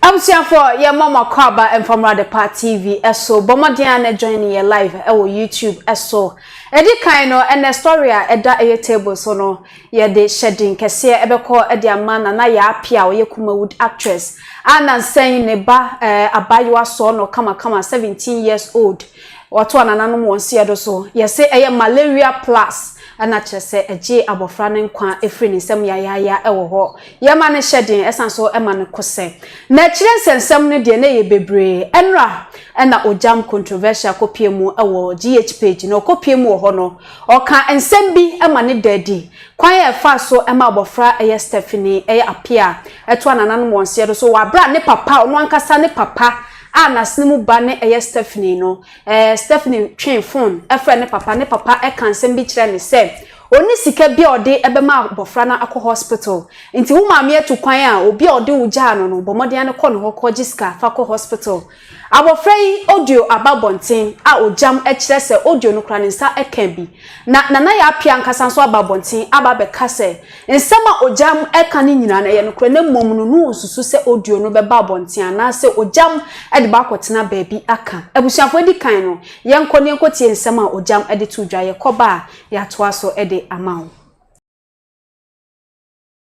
Abusuafoɔ yɛ ma mo akwaaba mfa mmra Adepa TV so. Bɔ mmɔden ara na join yɛ live wɔ YouTube so. Ɛdi kan no, ɛnɛ story a ɛda ɛyɛ table so no, yɛde hyɛden kɛseɛ ɛbɛkɔ de ama Nana Yaa Appiah a ɔyɛ Kumawood actress a nansa yi ne ba eh, abaayewa sɔɔ no kamakama 17 years old. Wɔto anananom wɔn seɛ do so. Yɛse ɛyɛ malaria plus ɛna kyerɛ sɛ ɛgyee abɔfra no nkwa ɛfiri ne nsam yayaaya ɛwɔ hɔ. Yɛma no hyɛ den, ɛsan so ma no kosɛ. Na akyire nsɛnsɛm no deɛ na ɛyɛ bebree. Ɛnora na Ogyam controversial kɔpie mu wɔ GH page na ɔkɔpie mu wɔ hɔ no, ɔka nsɛm bi ma no da adi. Kwan a ɛfaa so ma abɔfra ɛyɛ Stephanie ɛyɛ Appiah ɛtoa nananom wɔn seɛ do so wɔ aberɛ a ne papa, ɔno ankasa ne papa a n'asene mu ba ne ɛyɛ Stephanie no, ɛɛ Stephanie twee phone frɛɛ ne papa, ne papa ka nsɛm bi kyerɛɛ no sɛ Ɔnni sika bi a ɔde bɛma abɔfra no akɔ hospital. Nti wo maame atu kwan a, obi a ɔde wo gyaa no no, bɔ mmɔden ara kɔ ne hɔ kɔgye sika fa kɔ hospital. Abɔfra yi audio aba abɔnten a ogyam kyerɛ sɛ audio no koraa ne nsa ka bi. Na Nana Yaa Appiah ankasa nso aba abɔnten aba abɛka sɛ nsɛm a ogyam ka no nyinaa no ɛyɛ nokorɛ na mmom no na ɔnsusu sɛ audio no bɛba abɔnten anaasɛ ogyam de ba akɔtena baabi aka. Abusuafoɔ adi kan no, yɛnkɔ na yɛnkɔtie nsɛm a ogyam de too dwa. Yɛkɔba a, Yɛatoa so de ama wo.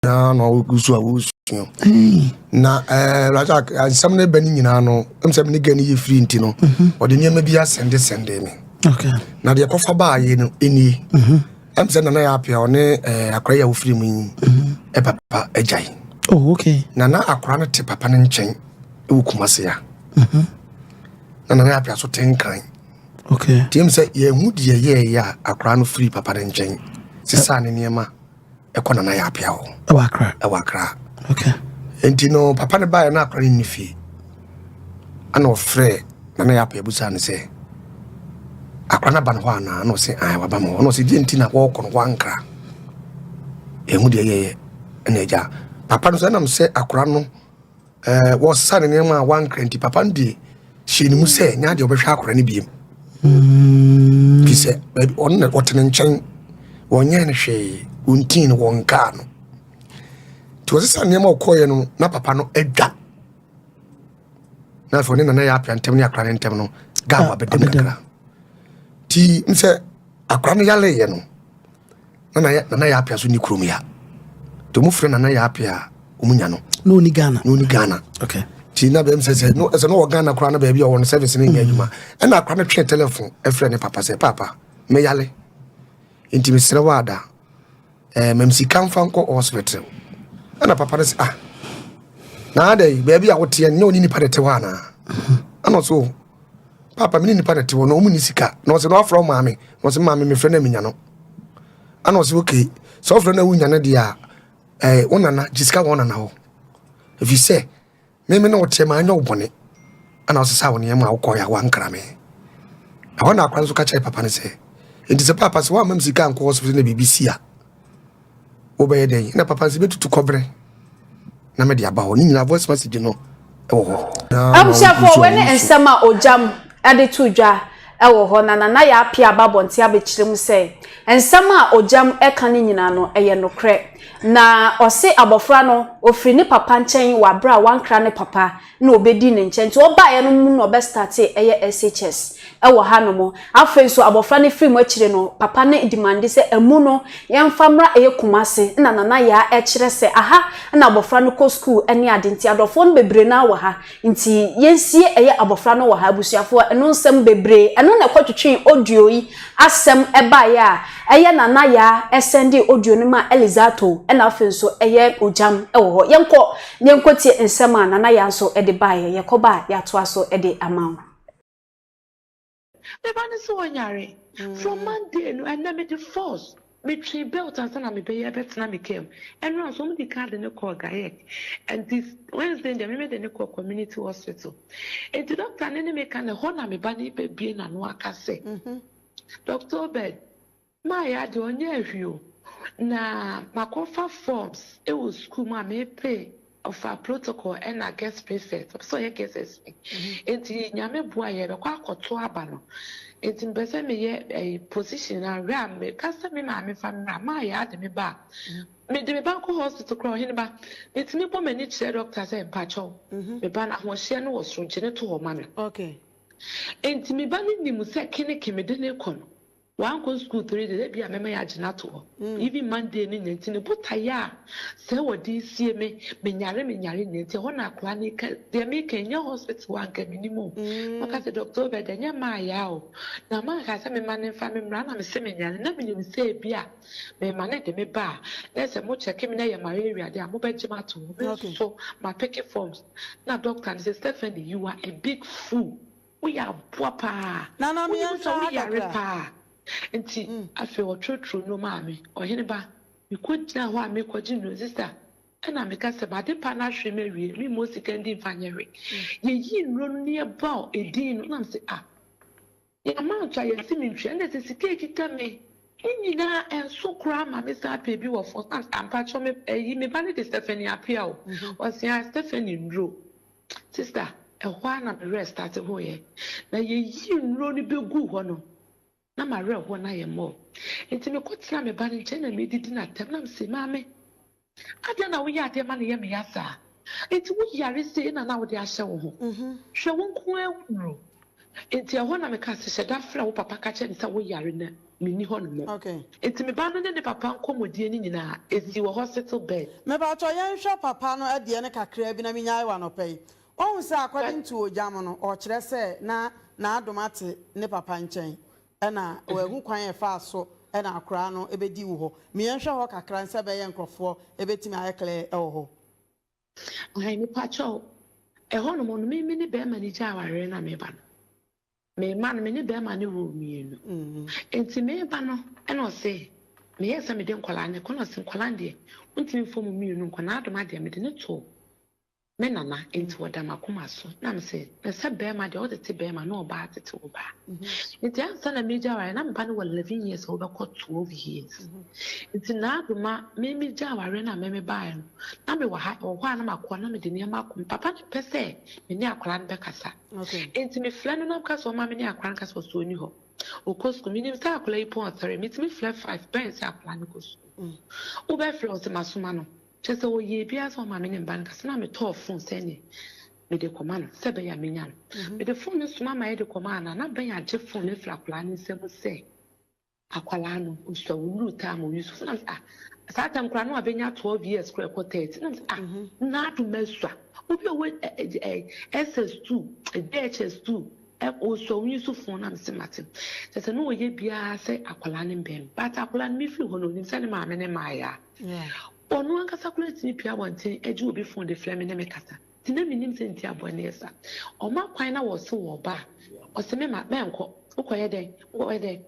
Na na ɔgu so a wɔresua na ɛɛ Razak nsɛm no bɛ no nyinaa no ɛm sɛ ne gɛ no yɛ firi nti no mhm. ɔde nneɛma bi asɛnde sɛnde me na deɛ kɔfa baayɛ no ɛnie mhm. ɛm sɛ nana yɛ apea ɔne ɛɛ akora yi a wofiri mu yi mhm. ɛpapa agyae oh, okay. na na akora no te papa no nkyɛn ɛwɔ Kumase a na nana yɛ apea so te nkran Okay. Nti ɛmu sɛ yɛhu deɛ yɛɛyɛ a akwaraa no firi papa no nkyɛn sesaa ne nneɛma ɛkɔ nana yɛ apea hɔ. Ɛwɔ akra. Ɛwɔ akra. Okay. Nti no papa no baeɛ na akwaraa no nni fie. Ɛna ɔfrɛ nana yɛ apea busaa no sɛ akwaraa no aba no hɔ anaa na ɔsɛ ae waba ma hɔ na ɔsɛ deɛ nti na wɔrekɔ no wankra. Yɛhu deɛ yɛyɛ ɛna agya papa no sɛ ɛnam sɛ akwaraa no ɛɛ wɔsesa ne nneɛma a wankra nti papa no deɛ hyɛ ne mu sɛ nyɛ adeɛ ɔbɛhwɛ akora no biem mm. fi sɛ baabi ɔno na ɔte ne nkyɛn wɔnyɛ no hwee wɔntii no wɔnkaa no nti wɔsesa nneɛma ɔkɔɔeɛ no na papa no adwa na afei ɔne nana yɛ apea ntɛm ne akora no ntɛm no gab ah, abɛdam kakra nti m sɛ akora no yaleeɛ no na nana yɛ apia so ni kurom ya nti ɔmo frɛ nana yɛ apia a ɔmo nya no na ɔni Ghana na ɔni Ghana okay nti na bɛm sɛ sɛ no sɛ no wɔ Ghana koraa na baabi a ɔwɔ no service no nyɛ adwuma ɛna akora no twee telephone ɛfrɛ ne papa sɛ papa meyale nti mesrɛ wo ada ɛɛ mɛm sika mfa nkɔ hospital ɛna papa no sɛ ah na adɛ baabi a woteɛ nyɛ ɔne nipa de te hɔ anaa ɛna ɔso Papa, me ne nipa na te hɔ na wɔn ni sika. Na ɔsɛ na wafrɛ wo maame. Na ɔsɛ maame mefrɛ na menya no. Ana ɔsɛ okay, sɛ ɔfrɛ na wonya no deɛ a, ɛɛ wo nana gye sika wɔ wo nana hɔ. Ɛfiri sɛ me me ne wo teɛ ma anyɛ wo bɔne. Ana ɔsesa wo nneɛma a wokɔɛ a wankra me. Ɛhɔ na akora nso ka kyerɛ papa no sɛ, nti sɛ papa sɛ woamma me sika ankɔ hospital na biribi si a, wobɛyɛ dɛn na papa nso bɛtutu kɔberɛ na mede aba hɔ ne nyinaa voice message no wɔ hɔ. Abusuafoɔ wei ne nsɛm a Ogyam de to dwa wɔ hɔ na Nana Yaa Appiah aba abɔnten abɛkyerɛ mu sɛ nsɛm a Ogyam ka no nyinaa no ɛyɛ nokorɛ na ɔse abɔfra no ɔfiri ne papa nkyɛn wɔ aberɛ a wankra ne papa na ɔbɛdi ne nkyɛn nti ɔbaeɛ no mu na ɔbɛ startee ɛyɛ SHS ɛwɔ ha nom. Afei nso abɔfra no firi mu akyire no papa no demande sɛ amu no yɛmfa mmra ɛyɛ Kumasi na Nana Yaa ɛkyerɛ sɛ aha na abɔfra no kɔ school ɛne ade nti adɔfoɔ no bebree no ara wɔ ha nti yɛnsie ɛyɛ abɔfra no wɔ ha abusuafoɔ ɛno nsɛm bebree ɛno na ɛkɔtwetwee audio yi asɛm ɛbaeɛ a ɛyɛ Nana Yaa ɛsɛndee audio no maa Elizato ɛna afei nso ɛyɛ Ogyam ɛwɔ hɔ yɛnkɔ Na yɛnkɔtie nsɛm a Nana Yaa nso de baeɛ. Yɛkɔba a, yɛatoa so de ama wo. Me ba no sɛ ɔnyare. From Monday no ɛnɛ mede force metwee belt ansa na mebɛyɛ bɛtena me car mu. Ɛnora nso wɔn de car de no kɔɔ GAEC. Nti Wednesday deɛ me mede no kɔɔ community hospital. Nti doctor no ne me ka no ɛhɔ na me ba no bɛbue n'ano aka sɛ Doctor Obed Maayɛ adeɛ ɔnyɛɛ hwee o. Na makɔfa forms wɔ sukuu mu a mepe. Ɔfaa protocol ɛna guest prefect, ɔpɛ sɛ ɔyɛ guest SP. Nti Nyame boa yɛ bɛkɔ akɔto aba no. Nti mepɛ sɛ meyɛ ɛyi position a wɛ a meka sɛ me maame fa me mmra, maa yɛ ade me ba a. Mede me ba kɔ hospital koraa ɔhene ba, metumi bɔ m'ani kyerɛ doctor sɛ mpakyɛw, me ba no ahoɔhyeɛ no wɔ soro gye no to hɔ ma me. Nti me ba no nim sɛ keneke mede no rekɔ no. Wankɔ sukuu 3 days ebia mɛma yɛagye no ato hɔ even Monday no nya nti ne botaeɛ a sɛ wɔde resie me menyare menyare nya nti ɛhɔ na akwadaa no reka deɛ meka ɛnyɛ hospital hɔ anka menim o maka sɛ Doctor Obed ɛnyɛ maayɛ o na manka sɛ mema no mfa me mmra na mese menyare na menim sɛ ebi a mema no de me ba a na sɛ mo kyɛke me na ɛyɛ malaria deɛ a mobɛgye me ato hɔ me nso mapeke forms na doctor no sɛ Stephanie you are a big fool. Woyɛ aboa paa. Nana me Wonim yɛnhwɛ sɛ ha woyare kakra. paa. Nti afei ɔtwerɛtwerɛ nnuro maa me. Ɔhene ba, mekɔgyinaa hɔ a merekɔgye nnuro, sista, ɛna meka sɛ m'adepa no ahwere me awie, memmɔ sika ndi mfa nyɛ hwee. Yɛyii nnuro no na yɛbɔɔ edin no, na mese ah, yɛn amount a yɛse mentua, ɛna sɛ sika a ɛkita me ne nyinaa ɛnso koraa ma me san pɛ bi wɔ fam. Na mese ah, mpakyɛw me, ɛyi, me ba no de Stephanie Appiah o. Ɔse ah, Stephanie nnuro. Sister, ɛhɔ ara na me werɛ starte hoeɛ. Na yɛyii nnuro no bɛguu hɔ no, na m'awerɛhoɔ no ayɛ more. Nti mekɔtenaa me ba no nkyɛn na meredidi no atɛm na mese, Maame, adɛn na woyɛ adeɛ ma no yɛ me ya saa? Nti woyare sei na na wode ahyɛ wo ho? Hwɛ wo nko ara wo nnuro. Nti ɛhɔ na mekaa sɛ, hyɛ da frɛ wo papa ka kyerɛ no sɛ woyare na menni hɔ nom. Nti me ba no ne ne papa nkɔmmɔdie no nyinaa, ɛsii wɔ hospital bed. Mepakyɛw yɛnhwɛ papa no deɛ no kakraa bi na menyae wɔ anɔpa yi. Wahu sɛ according to Ogyam no, ɔkyerɛ sɛ na n'adom ate ne papa nkyɛn ɛna wahu kwan a ɛfaa so ɛna akoraa no ɛbɛdi wo hɔ. Me yɛnhwɛ hɔ kakra nsɛ ɛbɛyɛ nkorɔfoɔ ɛbɛtumi ayɛ clear ɛwɔ hɔ. Ae mepakyɛw, ɛhɔ nom no me me ne bɛɛma no gyaa awareɛ na meba no. Me mma no, me ne barima no woo mmienu. Enti mereba no, ɛna ɔse, meyɛɛ sɛ mede nkwadaa no kɔ, ɛna ɔse, nkwadaa no deɛ, wontumi mfa wɔn mmienu nkɔ, n'adom adeɛ, mede no too me nana, enti ɔda m'akoma so. Na mese, na sɛ barima deɛ, wotete barima na ɔbaa tete ɔbaa. Nti ansa na megya awareɛ, na me ba no wɔ 11 years a ɔbɛkɔ 12 years. Nti n'adoma, me megya awareɛ no a me mebaeɛ no, na mewɔ ha, ɛwɔ hɔ a na makɔ, na mede nneɛma akɔ. Me papa no mpɛ sɛ me ne akwadaa no bɛkasa. Enti mefrɛ no na meka sɛ ɔmma me ne akwadaa no nkasa, ɔse ɔnni hɔ. Ɔkɔ sukuu. Menim sɛ akwadaa yi pɔn three, metumi frɛ five bɛn sɛ akwadaa no kɔ sukuu. Wobɛfrɛ ɔse masoma no. Kyerɛ sɛ ɔyɛɛ biara sɛ ɔmma me ne me ba no nkasa na metɔɔ phone sɛdeɛ mede kɔma no sɛ ɛbɛyɛ a mɛnya no. Mede phone no soma ma yɛde kɔmaa no a, na bɛn agye phone no afiri akwadaa no nsam sɛ Akwadaa no osua wo nuru time o Yusuf na ah saa time koraa no abɛnya 12 years koraa ɛkɔ 30 na ah n'adom asua obi a ɔwɔ SS2 JHS2 osua wo Yusuf na mese mate kyɛ sɛ na ɔyɛ biara sɛ akwadaa no mbɛn but akwadaa no mefiri hɔ no onim sɛ ne maame ne maayɛ a ɔno ankasa koraa tumi pia abɔnten agye obi phone de frɛ me ne me kasa nti na menim sɛ nti aboa no yɛ sa ɔma kwan na wɔse wɔ ba a ɔse me ma mɛnkɔ wokɔyɛ dɛn wokɔyɛ dɛn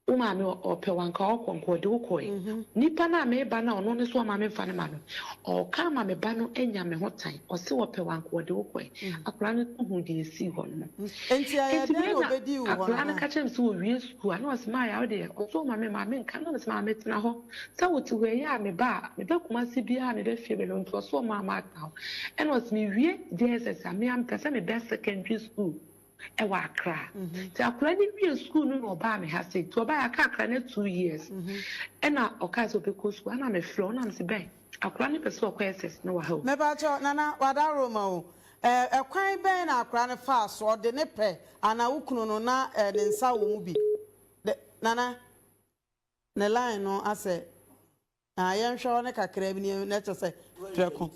Wo maame ɔpɛ wo anka ɔkɔ nka ɔde wo kɔe. Nipa no a meba no a ɔno ne so ɔma memfa no ma no, ɔka ama me ba no anya me ho tan. Ɔse ɔpɛ wo anka ɔde wo kɔe. Akwadaa no nso huu deɛ ɛsii hɔ no. Enti ɛyɛ Enti dɛn me na na ɔbɛdii wo hɔ no? akwadaa no ka kyerɛɛ me sɛ ɔwie sukuu a, na ɔse Maaya wo deɛ ɔse ɔma me ma menka. Na mese maame tena hɔ. Sɛ wote hɔ ɛyɛ a meba a, meba Kumasi biara a meba fie bɛhwɛ wo nti ɔse ɔma matena hɔ. Ɛna ɔse mewie JSS a, me ara mepɛ sɛ meba secondary school. Ɛwɔ Accra. Nti akwadaa no wie school no na ɔbaa me ha sei. Nti ɔbaeɛ aka akwadaa no 2 years. Ɛna ɔkaa sɛ ɔbɛkɔ school. Ɛna mefrɛ wo na mese bɛn akwadaa no pɛ sɛ ɔkɔ SS no wɔ ha o. Mepakyɛw Nana w'adaworoma o, ɛ ɛkwan bɛn na akwadaa no faa so, ɔde ne pɛ anaa wo kunu no na ɛ ne nsa wɔ mu bi? Dɛ Nana ne line no asɛ. Na yɛnhwɛ hɔ no kakraa bi na ɛkyɛ sɛ prɛko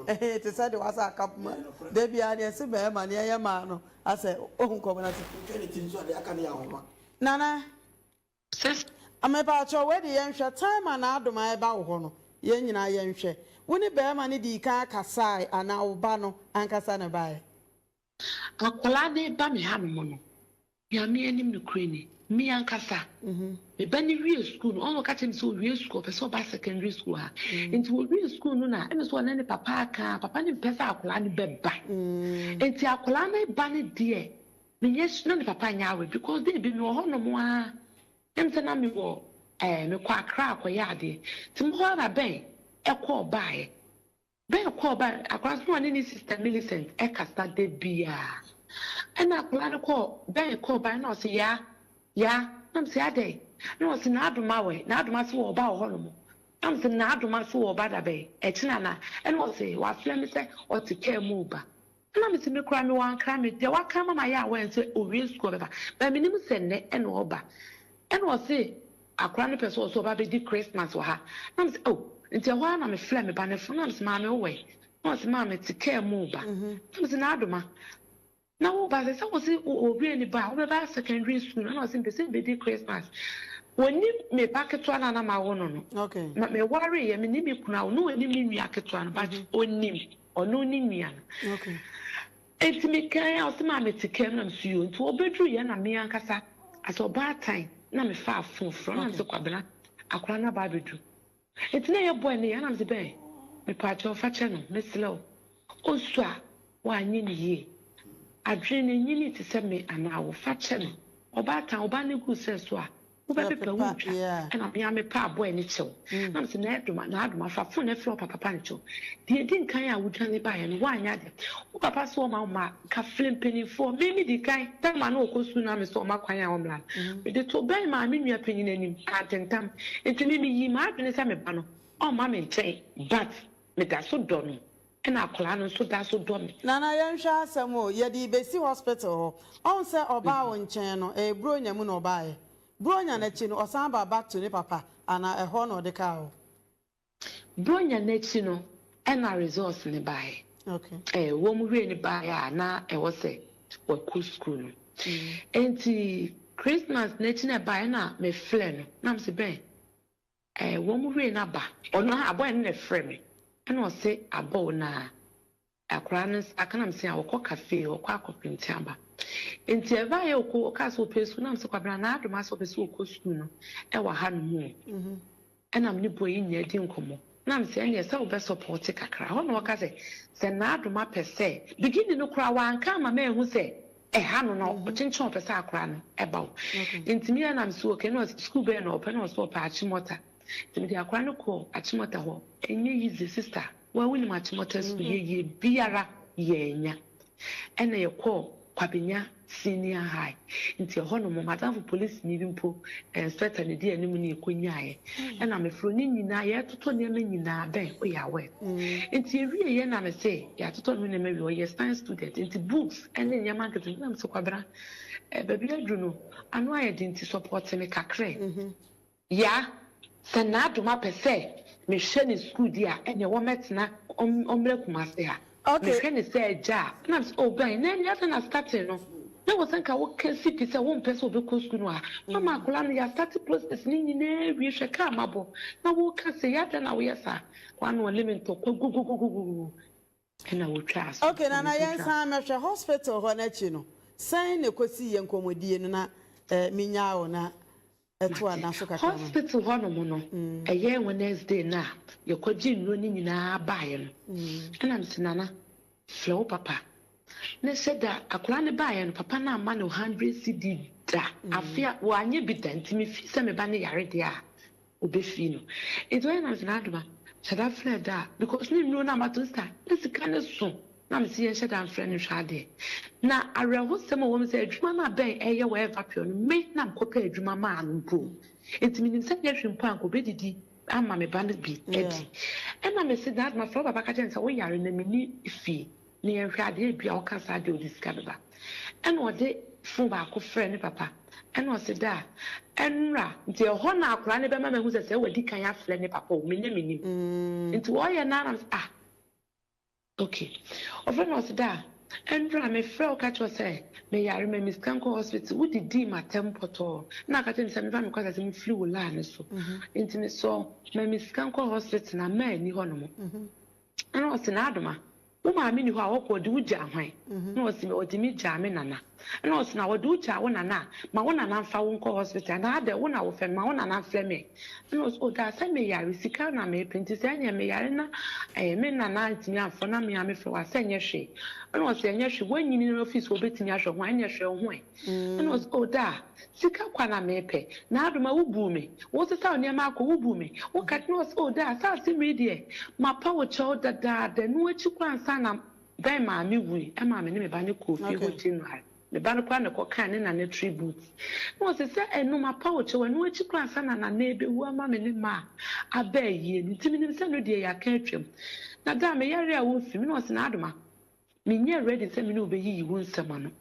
ehe te sɛ de wasa aka poma da biara deɛ ɛse bɛrima ne ɛyɛ maa no asɛ ohu nkɔmɔ no ase. Wotwa ne ti nso a deɛ aka no yɛ ahoma. Nana mepaakyɛw wei de yɛnhwɛ time a n'adom a ɛba wo hɔ no yɛn nyinaa yɛnhwɛ wo ne bɛrima no dii kan kasae anaa wo ba no ankasa na ɛbaeɛ? Akwadaa no reba me hanom no, Nyame anim nokorɛ ni, me ankasa, me ba no wie sukuu no, ɔno ɔka kyerɛ me sɛ ɔwie sukuu, ɔpɛ sɛ ɔba secondary school ha. Nti ɔwie sukuu no na, ɛna sɛ ɔne ne papa aka a, papa no mpɛ sɛ akwadaa no bɛba. Nti akwadaa no ba no deɛ, menyɛ su, na ne papa nyɛ aware because day bi mewɔ hɔnom ara, ɛm sɛ na mewɔ ɛɛ, mekɔ Accra akɔyɛ adeɛ. Nti mewɔ hɔ ara na bɛn ɛkɔɔ baeɛ. Bɛn kɔɔ ba akwadaa no na ɔne ne sister Millicent ɛkasa da biara. Ɛna akwadaa no kɔɔ bɛn kɔɔ ba na ɔse yaa yaa na mese adɛn na ɔse n'adoma wɛ n'adoma se wɔ ɔba wɔ hɔ nom na mese n'adoma se wɔ ɔba da bɛn ɛkyena na ɛna ɔse wafrɛ me sɛ ɔte kaa mu ba ɛna mese me koraa mewɔ ankra me deɛ waka ama mayɛ aware sɛ owie sukuu ɔbɛba but menim sɛ nnɛ ɛna ɔba Ɛna ɔse akora no pɛ sɛ ɔsɛ ɔba bɛdi Christmas wɔ ha. Na mese oh, nti ɛhɔ ara na me frɛ me ba no fon na mese maame wo wɛ? Na ɔse maame te kaa mu reba. Na mese Naadoma, na wo ba sɛ sɛ wose owie ne ba a wobɛba secondary school no? Na ɔse mepɛ sɛ mebɛdi Christmas. Wɔnim me ba ketewa no a na mawo no no. Na mewareeɛ, menim me kunu awo, na ɔnim me nua ketewa no but ɔnim ɔno ne nua no. Enti mekae a ɔse maa mete kaa mu na mese yoo nti ɔbɛduru yɛ na me ankasa as ɔbaatan na mefaa phone frɛ no na mese Kwabena akwadaa no aba abɛduru nti na ɛyɛ boy no ya na mese bɛn mepaakyɛw fa kyɛ no mesrɛ wo ɔsu a wanyɛ ne yie adwene no nyini te sɛ me anaa wo fa kyɛ no ɔbaatan wo ba no gu sɛ so a Wobɛpepa wo ntwa ɛna me ara mepɛ aboa ani kyɛw na mese Naadoma Naadoma fa phone no frɛ wo papa pa no kyɛw deɛ ɛdi nkan a wodwane baeɛ no woanyɛ adeɛ wo papa se ɔma wo ma ka frɛ mpanimfoɔ me medi kan time a na ɔkɔ sukuu na mese ɔma kwan a ɔmmra no mede to bɛn maa me nua panyin anim antentam nti me meyii m'adwene sɛ me ba no ɔmma me nkyɛn but meda so dɔ no ɛna akwadaa no nso da so dɔ me. Nana yɛnhwɛ asɛm o, yɛde rebɛsi hospital hɔ. Ɔhu sɛ ɔbaa wo nkyɛn no, ɛyɛ Buronya mu na ɔbaeɛ. Buronya no akyi no, ɔsan baa back to ne papa anaa ɛhɔ na ɔde kaa hɔ? Buronya no akyi no ɛna results no baeɛ. Okay. Ɛɛ wɔn wie no baeɛ a na ɛwɔ sɛ wakɔ school no. Nti Christmas no akyi na ɛbaeɛ na mefrɛ no na mese bɛn Eh wɔn wire no aba. Ɔno a boy no na ɛfrɛ me ɛna ɔse abɔ wo na akwadaa no nsa aka na mese a ɔkɔ cafe ɔkɔ akɔ printe aba nti ɛbaeɛ ɔkɔ ɔkaa sɛ ɔpɛ sukuu na mese Kwabena na adom asɛ ɔpɛ sɛ ɔkɔ sukuu no ɛwɔ ha nom o ɛna me ne boy yi nyinaa di nkɔmmɔ na mese ɛneɛ sɛ wobɛ sɔpɔte kakra hɔ na ɔka sɛ sɛ n'adom apɛ sɛ beginning no koraa wanka ama manhu sɛ Ɛha no na ɔkyenkyen ɔpɛ sɛ akora no ɛba o. Nti me a na mese okay na ɔse school bɛn na ɔpɛ na ɔse ɔpɛ Achimota. Nti mede akora no kɔɔ Achimota hɔ. Ɛnyɛ easy sister, wo a wonim Achimota school yɛyɛ biara yɛannya. Ɛna yɛkɔɔ Kwabenya senior high. Nti ɛhɔ nom madamfo polisini bi mpo inspector na ɛdi anim ne yɛkɔnyaeɛ. Ɛna mefrɛ ne nyinaa yɛtotɔ nneɛma nyinaa bɛn woyɛ aware. Nti yɛwieɛ na mese yɛatotɔ ne nneɛma wie ɔyɛ science student nti books ne nneɛma nketenkete na mese Kwabena eh, baabi aduru no ano ayɛ den nti sɔpɔte me kakra mm-hmm. Ya sɛ n'adom apɛ sɛ mehwɛ ne sukuu di a ɛneɛ wɔmmɛtena ɔmmrɛ Kumase ha mehwɛ ne sɛ agya a na mese oh bɛn na ɛne adɛn na starting no na wɔ sɛ nka woka si pi sɛ wompɛ sɛ ɔbɛkɔ sukuu no a mama akwadaa no yɛastate process ne nyinaa wie hwɛ kaa mabɔ na woka sɛ yɛ adɛn na woyɛ saa wano ɔne me ntɔkwa gugugugugugu Ɛna wotwaa so. Ok nana yɛn san mɛhwɛ hospital hɔ no akyi no sɛn na ɛkɔsii yɛ nkɔmmɔdie no na eh, menyaa wo na ɛto ana so kakra ma. Hospital hɔ nom no ɛyɛ Wednesday no a yɛkɔgye nnuro no nyinaa baeɛ no ɛna mese nana frɛ wo papa na hyɛ da akwadaa no baeɛ no papa no amma no 100 cedi da afe a wanyɛ bi da nti mefii sɛ me ba no yare deɛ a Obefii no. Ntsi ɔyɛ na medze n'adoma hyɛ da frɛɛ da a because ne nnuro no a mato nsa na sika no so na mese yɛnhyɛ da mfrɛ no nhwɛ adeɛ. Na awerɛhosɛm a ɔwɔ mu sɛ adwuma no a bɛn ɛyɛ wɔ Everpure no me na mekɔpɛɛ adwuma maa no mpo. Ntsi menim sɛ nyɛ hwee mpo a anka obedidi ama me ba no bi adi. Ɛna mese n'adoma frɛ wo papa ka kyerɛ no sɛ woyare na menni fie. Na yɛnhwɛ adeɛ ebia ɔka saa deɛ ɔde sika bɛba. Ɛna ɔde phone baako frɛɛ ne papa ɛna ɔse daa ɛnora nti ɛhɔ na akwadaa no bɛma mahu sɛ sɛ wadi kan afrɛ ne papa o me na menim nti ɔyɛ no ara na mese ah ok ɔfrɛ no ɔse daa ɛnora mefrɛ wo ka kyerɛ wo sɛ meyare ma me sika nkɔ hospital wodidii m'atɛm pɔtɔɔ na aka kyerɛ me sɛ mefa me kɔ asase mfiri wo laa no so nti mesɔ ma me sika nkɔ hospital na maa ni hɔ nom ɛna ɔse n'adoma Wo maame nni hɔ a ɔkɔ ɔde wo gyaa hwan? Na ɔse ɔde me gyaa me nana. Ɛna ɔse na wɔde wo gyaa wo nana a, ma wo nana mfa wo nkɔ hospital anaa adɛn wo na wofɛ me, ma wo nana mfrɛ me. Ɛna ɔse oh daa sɛ meyare, sika na mepɛ nti sɛ ɛneɛ meyare na ɛɛ me nana antumi amfrɛ na me ara mefrɛ wo a sɛ ɛnyɛ hwee. Ɛna ɔse ɛnyɛ hwee, woanyini na wofii sɛ wobɛtumi ahwɛ wo ho a ɛneɛ hwɛ wo ho ɛ. Ɛna ɔse oh daa, sika kwa na mepɛ, na adoma wobuu me, wosesa wo nneɛma akɔ wobuu me, woka ɛna ɔse oh daa, saa asɛm yi deɛ mapa wo kyɛw dadaada, ɛno akyi koraa ansa na Bɛn maame wui maa me ne me ba no kɔɔ fie hɔ January. Me ba no koraa na ɛkɔkaa ne nana tiri boot. Na ɔse sɛ ɛno mapa wo kyɛw, ɛno akyi koraa ansa na nana rebɛwu ama me ne mma a aba ayie no nti menim sɛ ɛno deɛ yɛaka atwam. Na da a meyare a womfi me na ɔse Naadoma menyɛɛ ready sɛ me ne wo bɛyiyi wo nsɛm ano.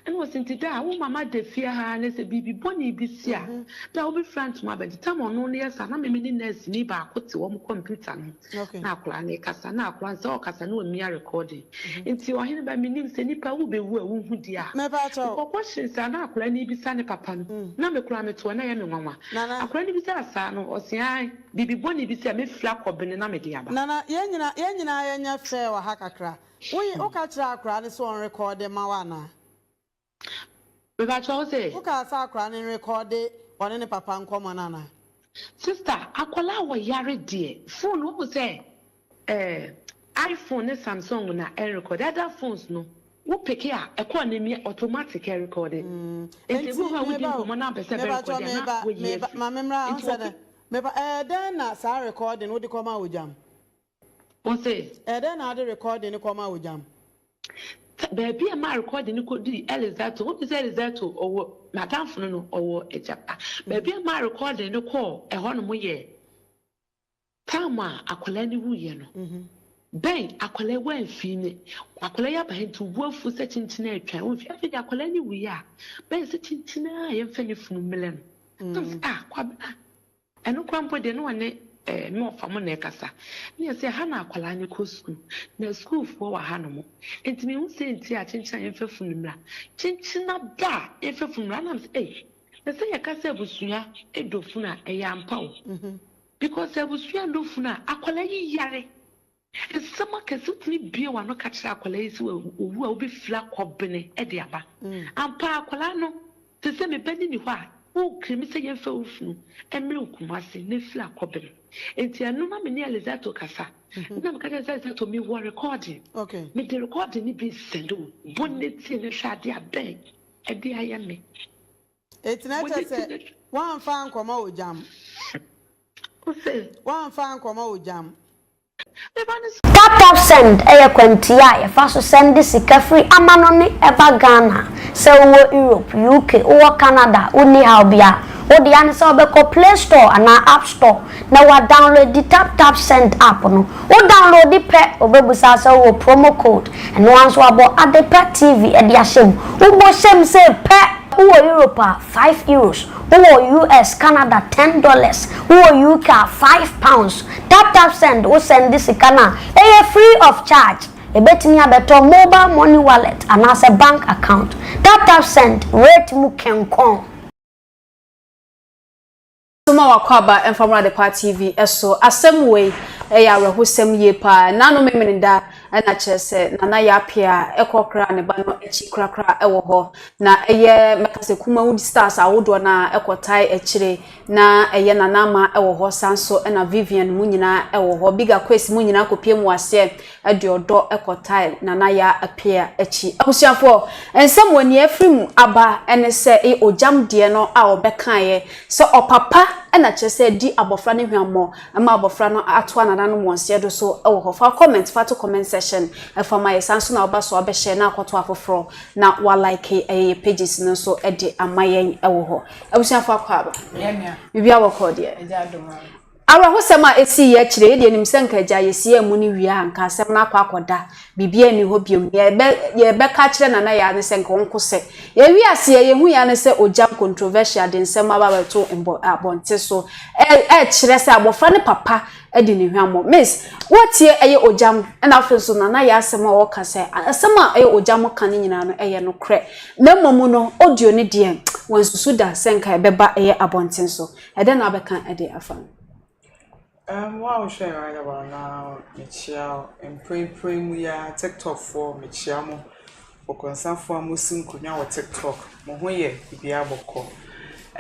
Ɛna ɔse nti da a wo mama da fie ha na sɛ biribi bɔne bi si a da a wobɛfira ntoma aba nti tam ɔno no yɛ saa na me me ne nurse ni baako te wɔn computer no ho na akwadaa no rekasa na akwadaa no sɛ ɔkasa na ɔmia recording nti ɔhene ba menim sɛ nipa wobɛwu a wohu deɛ a mekɔkɔ hyee saa na akwadaa no rebisa ne papa no na me koraa metoɔ na ɛyɛ me nwanwa akwadaa no bisaa saa no ɔse ae biribi bɔne bi si a mɛfiri akɔbene na mede aba. Nana yɛn nyinaa yɛn nyinaa yɛnyɛ fair wɔ ha kakra Wo ye wo ka kyerɛ akora no sɛ ɔnrekɔɔde ma wo anaa? Mepakyɛ wo se? Wo kaa sɛ akora no nrekɔɔde ɔne ne papa nkɔmɔ no anaa? Sister, akwadaa a ɔyare deɛ, phone wohu sɛ eh, iPhone ne Samsung na ɛnrekɔɔde, other phones no, wo peke a, ɛkɔɔ na emia automatic ɛrekɔɔde. Nti ebi wɔ hɔ a wodi nkɔmɔ na ampɛ sɛ ɛbɛrekɔɔde a na woyi afiri. Ma me mmra, Nti wɔpe. Meba, ɛɛ dɛn na saa recording wode kɔmaa Ogyam? Ɔse. Ɛyɛ dɛn na ade recording no kɔma ogyam? Sɛ baabi a maa recording no kɔdui Elizato, wonim sɛ Elizato ɔwɔ m'adamfo no no ɔwɔ agyapa. Baabi a maa recording no kɔɔ ɛhɔ nom yɛ time a akwadaa no wuiɛ no. Bɛn akwadaa yi wamfii ne akwadaa yi aba ha nti wo bo afu sɛ kyenkyen atwa womfii afei deɛ akwadaa no wuiɛ a bɛn sɛ kyenkyen a yɛmfa ne funu mmlɛ no. Na mesɛ ah Kwabena Ɛno koraa mpo deɛ na ɔne eh, me ɔfa mo na ɛkasa. Ne yɛ sɛ ha na akwadaa no kɔ sukuu, na sukuufoɔ wɔ ha nom. Nti menhu sɛ nti a kyenkyen a yɛmfa funu mmra. Kyenkyen aba a yɛmfa funu mmra. Ɛna mesɛ ei, na sɛ yɛka sɛ abusua dɔ funu a, ɛyɛ ampa o. Because sɛ abusua nnɔ funu a, akwadaa yi yare. Nsɛm akɛse wotumi bue w'ano ka kyerɛ akwadaa yi sɛ owu a wobɛfiri akɔbene de aba. Ampa ara akwadaa no, te sɛ me ba no nni hɔ a, wokiri me sɛ yɛmfa wo funu mmrɛ wo Kumasi na firi akɔbene. Enti ɛno na me ne Elizato kasa. Na meka kyerɛ no sɛ Elizato mewɔ recording. Mede recording no bi resɛnde wo. Bɔ na tie na hwɛ adeɛ a Ben de ayɛ me. Enti na kyerɛ sɛ woamfa ankɔma ogyam. Wose? Woamfa ankɔma ogyam. Taptapsend yɛ kwantia a yɛfa so sɛnde sika firi amanɔne ba Ghana. Sɛ wowɔ Europe, UK, wowɔ Canada a, wonni haw biara. Wo dea ne sɛ wobɛkɔ Play Store anaa App Store na woadownloadi Taptapsend app no. Wo downloadi pɛ, ɔbɛbusa sɛ wowɔ promo code. Ɛno ara nso wɔabɔ Adepa TV de ahyɛ mu. Wobɔ hyɛ mu sei pɛ! Wowɔ Europe a, €5. Wowɔ US, Canada, $10. Wowɔ UK a, £5. Tap tap send, wo sɛnde sika no a, ɛyɛ free of charge. Ɛbɛtumi abɛtɔ mobile money wallet anaasɛ bank account. Tap tap send, rate mu kɛnkɔn. Soma w'akwaaba mfa mmra Adepa TV so. Asɛm wei yɛ awerɛhosɛm yie paa. Nano Memeneda na kyerɛ sɛ Nana Yaa Appiah kɔ kraa ne ba no akyi korakora wɔ hɔ. Na ɛyɛ mɛka sɛ Kumawood stars ahodoɔ no ara kɔtae akyire. Na ɛyɛ Nana Ama wɔ hɔ saa nso na Vivian mu nyinaa wɔ hɔ. Big Akwesi mu nyinaa kɔpie mu aseɛ de ɔdɔ kɔtae Nana Yaa Appiah akyi. Abusuafoɔ, nsɛm wɔ nea afiri mu aba ne sɛ ɛyɛ ogyam deɛ no a ɔbɛkaeɛ sɛ ɔpapa na kyerɛ sɛ di abɔfra no hwammɔ ma abɔfra no atoa nananom wɔn seɛ do so wɔ hɔ. Fa wo comment fa to comment section fa ma yɛ saa nso na woba so abɛhyɛ na akɔto afoforɔ na wa like ɛyɛ yɛ pages no nso de ama yɛn wɔ hɔ. Abusuafoɔ akɔ aba. Biribi awɔkɔ deɛ. Awerɛhosɛm a esii yi akyiri, yɛn deɛ yɛnim sɛ nka agya yɛsiee amu no wie a, nka asɛm no akɔ akɔda. Biribiara nni hɔ biom. Nea yɛbɛ, yɛbɛka akyerɛ Nana Yaa ne sɛ nka ɔnko sɛ. Yɛwie aseɛ, yɛhu yɛ ara ne sɛ Ogyam controversial de nsɛm aba abɛto mbɔ, abɔnte so. Ɛ, ɛrekyerɛ sɛ abɔfra no papa adi ne hwammɔ. Miss, woatie ɛyɛ Ogyam, ɛna afei nso Nana Yaa asɛm a ɔreka sɛ, asɛm a ɛyɛ Ogyam ka no nyinaa no, ɛyɛ nokorɛ. Na mmom no, audio no deɛ, wansusu da sɛ nka ɛbɛba ɛyɛ abɔnten so. Ɛdɛn na wobɛka de afa ho? Um, wo a wohwɛ yɛn right about now, mekyia wo. Mprempren mu yi ara, TikTok foɔ, mekyia mo. Bɔkɔnsafoɔ a mosi nkonnwa wɔ TikTok, mo ho yɛ biribiara bɔkɔ.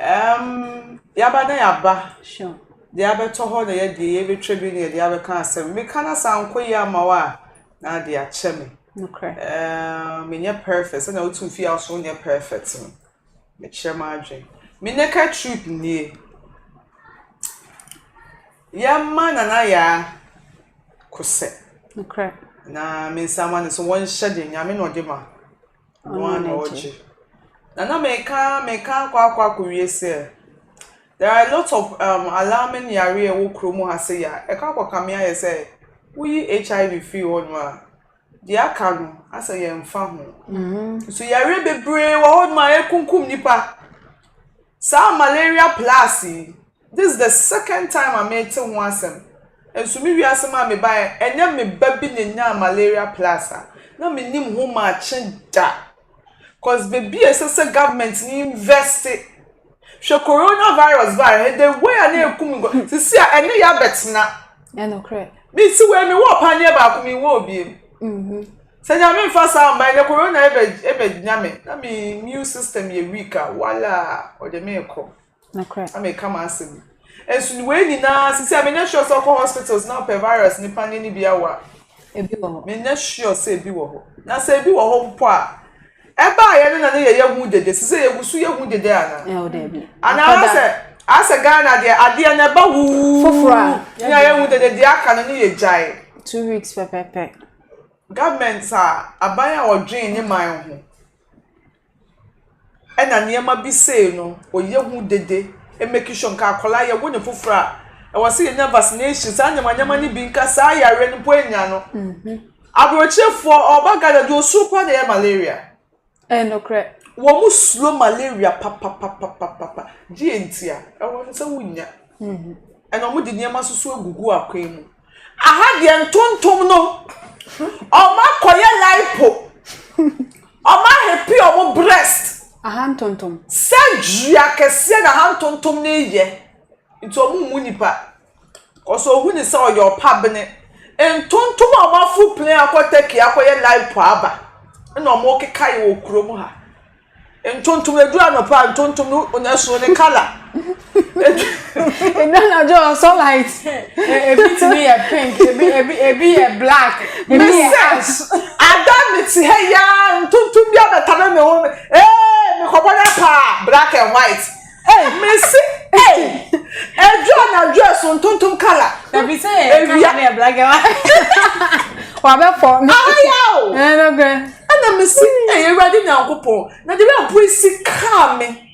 Um, yɛaba na yɛaba. Sure. Deɛ abɛtɔ hɔ na yɛdeɛ yɛbɛtwa bi na yɛde abɛka asɛm. Meka na sɛ ankɔ yie ama wo a, na ade akyɛ me. Nokorɛ. Um, menyɛ perfect. Sɛnea wotu fie a wo so wonyɛ perfect no. Mekyerɛ m'adwene. Me naked truth nie. Yɛmma Nana Yaa kosɛ. Nokorɛ. Na me nsa ma no so wɔnhyɛ den Nyame na ɔde ma. Ɔno ara na ɔgye. Na na meka meka akɔ akɔ akɔwie sɛ there are a lot of um, alarming yareɛ ɛwɔ kurom ha sɛ yɛ a ɛkɔ akɔkame ayɛ sɛ woyi HIV firi hɔ no a deɛ aka no asɛ yɛmfa ho. Nso yareɛ bebree wɔ hɔ nom a ɛkunkum nipa. Saa malaria plus yi, this is the second time a mete ho asɛm. Nso me wiase mu a mebaeɛ, ɛnyɛ me ba bi na ɛnyaa malaria plus a, na mennim ho maakye da. Cause baabi a ɛsɛ sɛ government no invest hwɛ corona virus baeɛ, the way a na ɛkum nkɔ, sisi a ɛne yɛ abɛtena. Ɛnokorɛ. Mesi wei mewɔ paneɛ baako menwɔ obiem. Sɛ Nyame nfa saa mma ɛnɛ corona ɛbɛ ɛbɛ nya me na me immune system yɛ weak a wala ɔde me kɔ. Nokorɛ. Na me ka m'asɛm yi. Nso wei nyinaa sisi a menyɛ sure sɛ ɔkɔ hospitals na ɔpɛ virus ne paneɛ ne bi awɔ a. Ebi wɔ hɔ. Menyɛ sure sɛ ebi wɔ hɔ. Na sɛ ebi wɔ hɔ mpo a ɛbaayɛ no na ne yɛyɛ hu dede sisi yɛgu so yɛ hu dede ana. Ɛwɔ daabi. Anaa asɛ asɛ Ghana deɛ adeɛ no ɛba wuu. Foforɔ a. Ne yɛyɛ hu dede deɛ aka no ne yɛ gyae. 2 weeks pɛpɛpɛ. Government a aban a ɔdwen ne man ho ɛna nneɛma bi sei no ɔyɛ ho dede make sure nka akwadaa yɛwo no foforɔ a ɛwɔ sɛ yɛnya vaccination saa nneɛma nneɛma no bi nka saa yareɛ no mpo anya no. Aburokyerefoɔ ɔba Ghana deɛ osuro paa na ɛyɛ malaria. Ɛyɛ nokorɛ. Wɔn mo suro malaria papapapapapa deɛ nti a ɛwɔ no sɛ wonya. Ɛna wɔn de nneɛma soso agugu akwan mu. Aha deɛ ntontom no wɔn akɔyɛ lipo wɔn ahepe wɔn breast. Aha ntontom. Surgery akɛseɛ na aha ntontom no yɛ nti wɔn mmu nipa. Kɔsɛ ohun ne sɛ ɔyɛ ɔpabene. Ntontom a wɔn aforo plane akɔ Turkey akɔyɛ lipo aba ɛna wɔn keka yɛ wɔ kurom ha. Ntontom eduru anɔpa a ntontom no ɛsono ne colour. Edu anadwo ɔsɔ light. Ebi tumi yɛ pink, ebi ebi ebi yɛ black, ebi yɛ ash. Ada mi te ha yaa ntontom bi abɛtare me ho ee mekɔbɔ no paa black and white. Mesi ee edu anadwo ɛso ntontom colour. Ebi sɛ yɛ colour no yɛ black and white. Wabɛfɔ. Ahaya o. Ɛnokorɛ. Ɛna mesi ee Awurade Nyankopɔn na de bɛ mpo esi kaa me.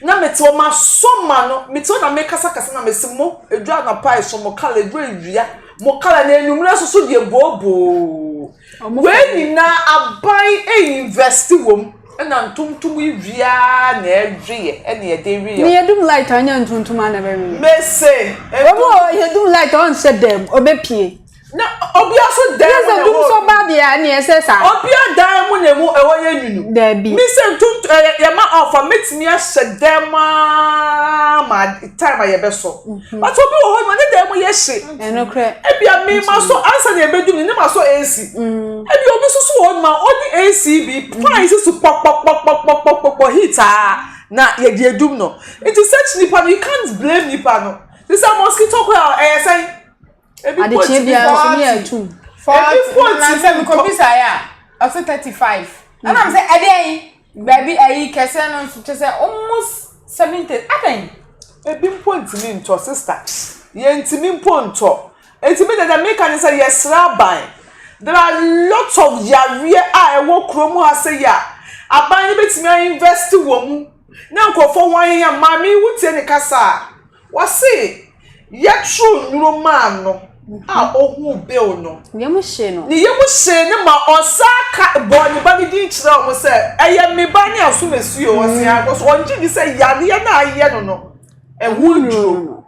Na mete hɔ masɔ m'ano mete hɔ na mekasakasa na mese mo edu anɔpa ɛso mo kala edu awia mo kala na enwummerɛ nso so deɛ booboo wei nyinaa aban invest wɔ mu ɛna ntontom yi wia na ɛweɛ ɛna yɛde weɛ. Ne yɛdum light a ɔnyɛ ntontom a na ɛbɛweɛ. Mese. Obi wɔ yɛdum light a ɔnhyɛ dɛm ɔbɛpie. Na obia so dan mu na ɛwɔ. Dum so ba deɛ ɛne ɛsɛ saa. Obia dan mu na emu ɛwɔ yɛ nwunu. Daabi. Mi sɛ ntonto ɛyɛ yɛ ma ɔfa metumi ahyɛ dan mu aa ma time a yɛbɛ sɔ. Mhm. But obi wɔ hɔ no ne dan mu yɛ hye. Ɛnokorɛ. Ebia mi ma so ansa na ebedum ne ma so AC. Mm. Ebia obi soso wɔ hɔ ma ɔde AC bi mm. fan si so pɔpɔpɔpɔpɔpɔ heat aa na yɛde edum no. Nti such nipa no you can't blame nipa no. Te sɛ mosquito coil ɛyɛ sɛn. Adekyee biara nso ne yɛ atum. Ebi po ti sɛ mekɔbisa yɛ a ɔsɛ 35 ɛna m sɛ ɛdeɛn baabi ayi kɛseɛ no nso kyɛ sɛ almost 70 adɛn. Ebi mpo ntumi ntɔ sister yɛntumi mpo ntɔ nti me dada meka ne sɛ yɛsrɛ aban there are lot of yareɛ a ɛwɔ kurom ha sɛ yɛ a aban no bɛtumi a invest wɔ mu na nkurɔfoɔ ho ahehia maame yi wotie ne kasa a Wɔse yɛtoo nnuro maa no a ohuu bill no. Ne yam hyee no. Ne yam hyee no ma ɔsan ka bɔɔ ne ba no din kyerɛɛ wɔn sɛ, ɛyɛ me ba ne asomasi o. Ɔse mm. akɔ so ɔngye di sɛ yareɛ no a ayɛ no no ɛho nnuro.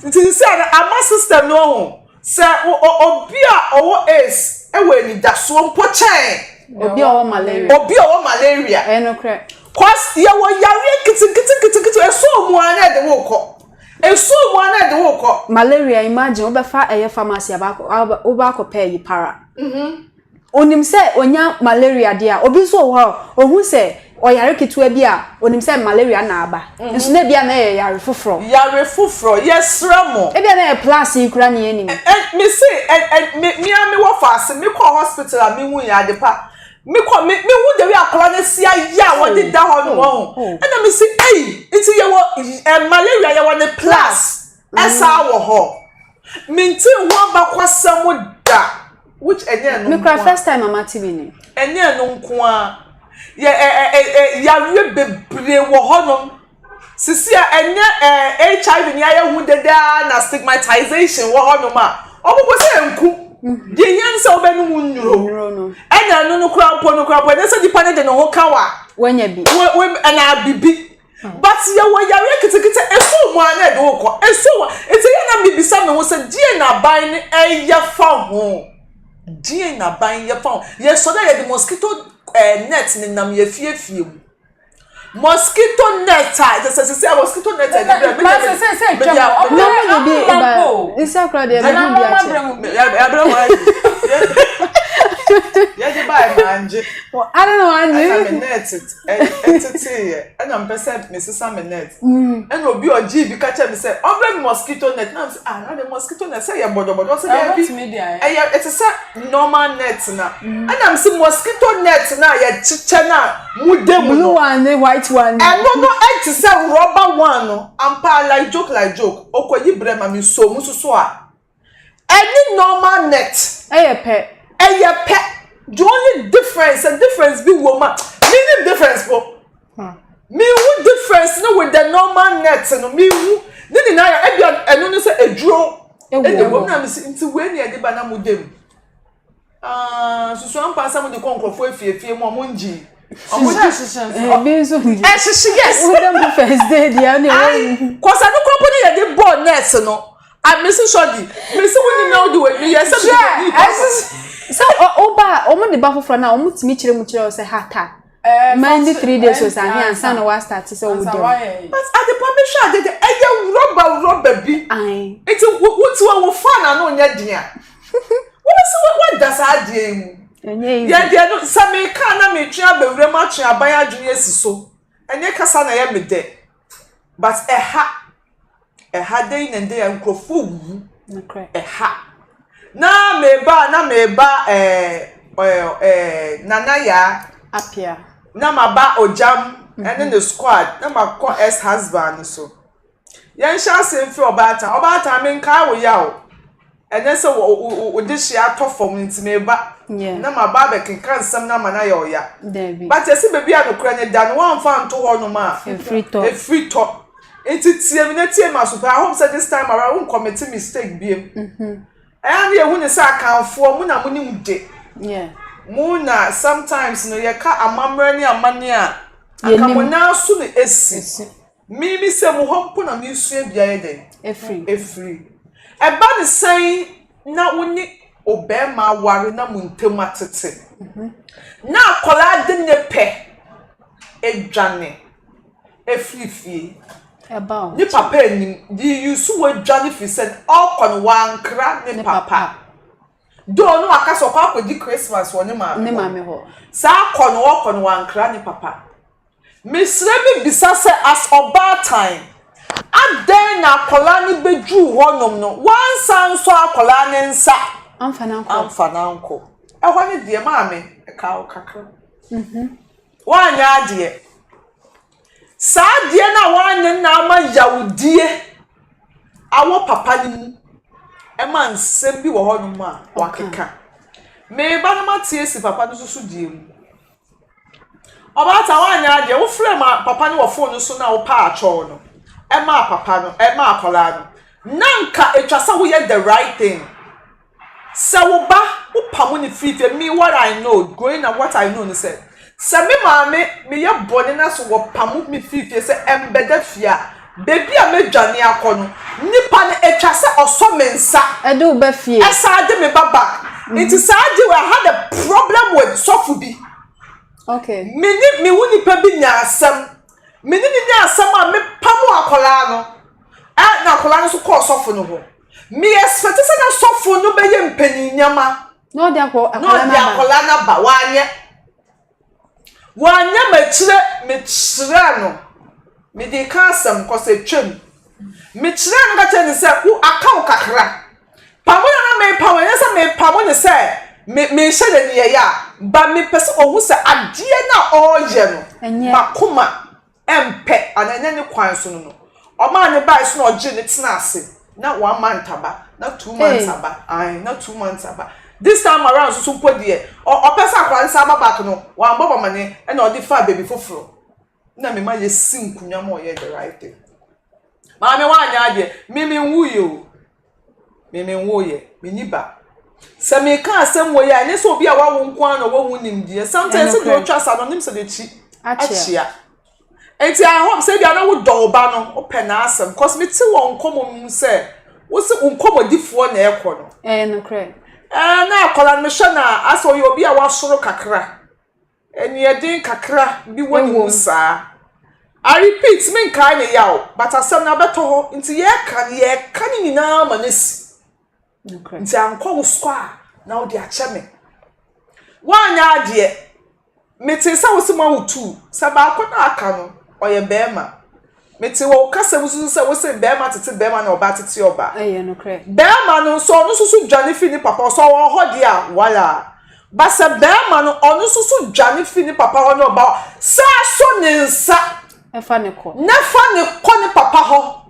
Nti sɛ ama system no ho Sɛ obi a ɔwɔ AIDS wɔ anidasoɔ mpo kyɛn obi a ɔwɔ malaria. Obi a ɔwɔ malaria. Ɛyɛ nokorɛ. Cause yɛwɔ yareɛ nketenkete nketenkete ɛsɔ mu ara na ɛde wo kɔ. Ɛsɔ mu ara na ɛde wo kɔ. Malaria imagine wobɛfa ɛyɛ pharmacy abakɔ wobɛ akɔpɛ ayi para. Mhm. Onim sɛ onya malaria deɛ a, obi nso wɔ hɔ a, ohu sɛ ɔyare ketewa bi a, onim sɛ malaria na aba. Nso na ebia na ɛyɛ yare foforɔ. Yare foforɔ, yɛsrɛ mo. Ebia na ɛyɛ plus yi koraa na yɛnnim. Ɛ, me se, ɛ, ɛ, me, me ara me wɔ faase, me kɔɔ hospital a me hu yɛ ade pa. Me kɔ, me, me hu the way akwadaa no asi ayɛ a wɔde da hɔ no, wɔn. Ɛna me se, ei, nti yɛwɔ, ɛ, malaria yɛwɔ ne plus. Ɛsaa wɔ hɔ. Mentee ho abakwasɛm da. Which ɛnyɛ ɛno Me nko kura a. first time a mate bi ni. Ɛnyɛ ɛno nko a. Yɛ ɛ ɛ ɛ ɛ yareɛ bebree wɔ hɔnom. Sisi a ɛnyɛ ɛ HIV ni ayɛ ho dede ara na stigmatization wɔ hɔnom a, wɔn bɔ sɛ nku. Deɛ ehia ne sɛ wobɛnom nnuro. Nnuro no. Ɛna ɛno no koraa mpo no koraa mpo ɛnyɛ sɛ nipa no de ne ho ka wo a. Wanya bi. Wo wo ɛna bibi. But yɛwɔ yareɛ ketekete ɛsoo mu a na ɛde wo kɔ ɛsoo mu nti yɛ na mebisa me ho sɛ deɛ na aban no ɛyɛ fa ho deɛ na aban yɛ fa ho yɛsɔ dɛ yɛde mosquito eh, net nenam yɛ fiefie mu mosquito net a ɛsɛ sɛ sɛ mosquito net a ɛde brɛ Mas sɛ sɛ twam ɔmo Na mo de bi ɔmo ba mpo nsa kora deɛ mehu bi akyɛ. yɛbrɛ hɔ ayi yɛde bae mangye Ada na wangye. Ɛna me net ɛteteeɛ ɛna mpɛ sɛ mesesa me net ɛna obi ɔgyee bi ka kyerɛ me sɛ ɔmbrɛ me mosquito net na mesɛ ah na de mosquito net sɛ yɛ bɔdɔbɔdɔ ɔsɛ daabi ɛyɛ ɛte sɛ normal net na ɛna mese mosquito net na yɛkyekyɛ na mu da mu no blue one ne white one ɛno no ɛte sɛ rubber one no ampa like joke like joke ɔkɔyi brɛ ma me so mu soso a Ɛne normal net. Ɛyɛ pɛ. Ɛyɛ pɛ. The only difference, a difference bi wɔ mu a, menim difference po. Mehu difference no with the normal net no, mehu. Ne nyinaa yɛ, ebia ɛno no sɛ eduro. Ɛna ɛwɔ mu na mesi, nti wei na yɛde ba na mo dem. Ah, susu ampa sɛ mode kɔ nkurɔfoɔ afiefie mu a ɔmo ngye. Ɔmo gye hyehyɛ nso. Ebi nso ngye. Ɛhyehye yes. Wode mu first day deɛ ɔne ɛwɔ mu. Kɔsa no kɔpɔ ne yɛde bɔɔ nurse no. A mesi sɔdi. Mesi wo nim na wode wɔ mi yɛ sɛ mi de mi kɔ. Sɛ ɔba a ɔmo de ba foforɔ na ɔmo tumi kyerɛ mu kyerɛ wo sɛ ha ta. Mandi 3 days o saa ansa na wa start sɛ wo dɛm. But adepa mi hwɛ ade de ɛyɛ rɔba rɔba bi. Nti wo ti wɔ wo fan ano nyɛ den a. Wobɛsi wada saa adeɛ yi mu. Yɛ deɛ no sɛ meka na metwe abɛwura mu atwe aban adwene asi so. Ɛnyɛ kasa na ɛyɛ me dɛ. But ɛha ɛha dɛn na ndɛ nkurɔfoɔ wuwu. Ɛha. Na meba na meba ɛɛ ɛɛ Nana Yaa. Apia. Na maba Ogyam ɛne ne squad na makɔ ex husband no so. Yɛnhyɛ ase mfiri ɔbaatan. Ɔbaatan, menkae wo yaw. Ɛnyɛ sɛ wo wo wo dehyeɛ atɔ fam nti meba. Na maba abɛkeka nsɛm no ama no ayɛ ɔya. But yɛse baabi a nokorɛ no da no, woamfa anto hɔnom a, ɛfiri tɔ. Nti tie me na tie m'aso pa. I hope sɛ this time around wonkɔmete mistake biom. Ɛyɛ a na yɛhu no sɛ Akanfoɔ, mo na monim de. Mo na sometimes no yɛka amammerɛ ne amanneɛ a, anka mo nan so na ɛsi. Me me sɛ mo hɔ mpo na mesua bi ayɛ dɛn? Efiri. Efiri. Ɛba ne sɛn na wo ne obɛɛma aware na mo ntam atete na akwadaa de ne pɛ adwane efiri fie. Ɛba o. Ne papa anim de use wadwane firi sɛ ɔkɔ no wankra ne papa. Though no waka sɛ ɔkɔ akɔdi Christmas wɔ ne maame hɔ. Saa kɔ no ɔkɔ no wankra ne papa. Mesrɛ me bisa sɛ as ɔbaatan adɛn na akwadaa no bɛduruu hɔ nom no wansan nsɔ akwadaa no nsa amfa no ankɔ amfa no ankɔ ɛhɔ no deɛ maame ɛkaa wo kakra woanyɛ adeɛ saa adeɛ no a woanyɛ no na ama yawdie awɔ papa no mu ɛma nsɛm bi wɔ hɔ nom a wakeka meba no mate asi papa no nso so deɛ mu Ɔbaatan, woanyɛ adeɛ, wofrɛɛ ma papa no wɔ phone no so na wopaa kyɛw no ɛmaa papa no, ɛmaa akwadaa no. Na nka ɛtwa sɛ woyɛ the right thing. Sɛ wo ba, wopamo no firi fie, me what I know, growing up what I know ne sɛ, sɛ me maame meyɛ bɔne na so wɔpamo me firi fie sɛ ɛmbɛda fie a, baabi a mɛdwane akɔ no, nipa no ɛtwa sɛ ɔsɔ me nsa. Ɛde wo ba fie. Ɛsan de me ba back. Nti saa de I had a problem with sɔfo bi. Okay. Me ne me wo nipa bi nya asɛm. Me ne ne nya asɛm a me pamo akwadaa no. Ɛ na akwadaa no nso kɔɔ sɔfo no hɔ. Me expect sɛ na sɔfo no bɛyɛ mpanyin nneɛma. Na ɔde akɔ Na ɔde akwadaa no aba. Wanyɛ. Wanyɛ m'akyire mekyerɛɛ no. Mede ka asɛm kɔsɛ twam. Mekyerɛɛ no ka kyerɛ no sɛ wo aka wo kakra. Pamo na na mepamo ɛnyɛ sɛ mepamo no sɛ me mehyɛ no aniɛyɛ a but mepɛ sɛ ɔhu sɛ adeɛ no a ɔreyɛ no makoma mpɛ anaa ɛnyɛ ne kwan so no no, ɔmaa ne bae so na ɔgyee no tenaa ase na one month aba, na two months aba, ae, na two months aba. This time around nso so mpo deɛ, ɔpɛ sɛ akwadaa no san ba back no, wambɔ me amaneɛ ɛna ɔde faa baabi foforɔ. Na mema yɛsi nkonnwa ma ɔyɛɛ the right thing. Maame woanyɛ adeɛ, me menwuiɛ o. Me menwoeɛ, menni ba. Sɛ meka asɛm wei a, ɛnyɛ sɛ obi a wawo nko ara na ɔwɔ ho nimdeɛ. Sometimes sɛ deɛ ɔtwa sa no, ɔnim sɛ n'akyi akyea. Nti I hope sɛ ebia na wodɔ wo ba no, wopɛ n'asɛm. Cause mete wɔ nkɔmmɔ mu sɛ, wo se wo nkɔmmɔdifoɔ na ɛkɔ no. Ɛyɛ nokorɛ. Ɛɛ na akwadaa no mehwɛ no a, asɛ ɔyɛ obi a wasoro kakra. Aniɛden kakra bi wɔ ne mu saa. I repeat, menkae ne yaw, but asɛm no abɛtɔ hɔ, nti yɛreka no, yɛreka ne nyinaa ma no asi. Nti ankɔ wo sɔ a, na wode akyɛ me. Woanyɛ adeɛ, metee sɛ wo se moawo tuu, sɛ baako no a aka no, ɔyɛ barima. Mete wɔ wo kasa mu nso sɛ wo se barima tete barima na ɔbaa tete ɔbaa. Ɛyɛ nokorɛ. Barima no nso ɔno nso so dwane firi ne papa hɔ sɛ ɔwɔ hɔ deɛ a wala. Ba sɛ barima no ɔno nso so dwane firi ne papa hɔ ne ɔbaa hɔ saa sɔ ne nsa. Ɛfa ne kɔ. Na fa ne kɔ ne papa hɔ.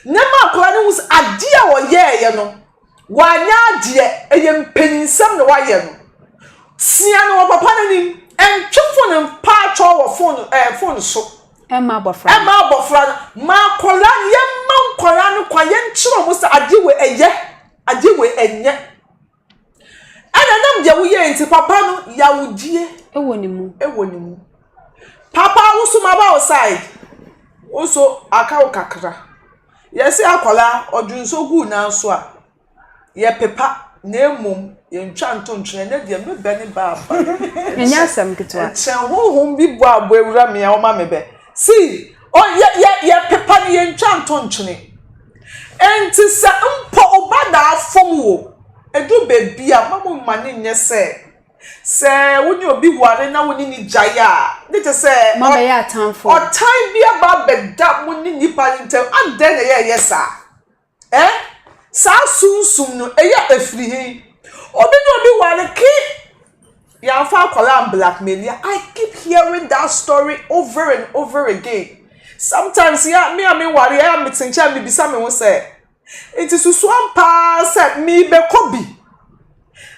Na ma akwadaa no hu sɛ adeɛ a ɔyɛɛyɛ no Wanyɛ adeɛ, ɛyɛ mpaninsɛm na wayɛ no. Tea no wɔ papa no anim, ɛntwe fon mpaatwɔ wɔ fon ɛɛ fon so. Ɛmma abɔfra no. Ɛmma abɔfra no. Ma akwadaa no, yɛmma nkwadaa no kwan, yɛnkyerɛ wɔn sɛ adeɛ wei ɛyɛ, adeɛ wei ɛnyɛ. Ɛna ɛnam deɛ woyɛɛ nti, papa no yawdie. Ɛwɔ ne mu. Ɛwɔ ne mu. Papa wo so maba wo side, wo so aka wo kakra. Yɛse akwadaa ɔdwonsɔ guu nan so a, yɛpepa na mmom yɛntwa nto ntwene. Ɛnɛ deɛ me bɛ ne ba aba. Ɛnyɛ asɛm ketewa. Ɛkyɛn honhom bi bɔ abɔ awura me a ɔma me bɛ. See, ɔ yɛ yɛ yɛpepa no yɛntwa nto ntwene. Enti sɛ mpo wo ba da afom wo, ɛduru baabi a mma mo mma no nyɛ sɛ Sɛ wo ne obi ware na wo ne no gyae a, ne kyerɛ sɛ Moabɛyɛ atamfo. ɔtan bi aba abɛda mo ne nipa no ntam. Adɛn na yɛyɛ saa? Eh? Saa sunsum no, ɛyɛ ɛfiri he? Obi ne obi ware ke yɛamfa akwadaa amblackmaili a, I keep hearing that story over and over again. Sometimes yɛ me a menware yɛ a mete nkyɛn a mebisa me ho sɛ, Nti susu ampa ara sɛ merebɛkɔ bi.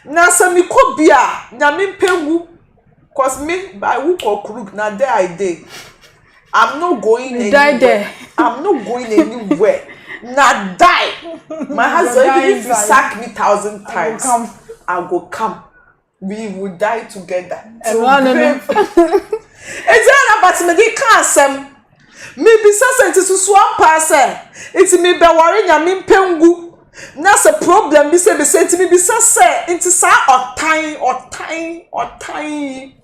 Na sɛ mekɔ bi a, Nyame mpɛ nwu. Cause me, by hook or crook, na there I dey. I'm not going You die anywhere. there. I'm not going anywhere. Na die. My husband, die even if you inside. sack me thousand I go times, come. I go come. We will die together. Till Ɛno ano no. grave. Enti ɛna but mede ka asɛm. Mebisa sɛ nti susu ampa sɛ nti mebɛware nyame mpɛ ngu na sɛ problem bi sɛ bɛsɛ nti mebisa sɛ nti saa ɔtan ɔtan ɔtan yi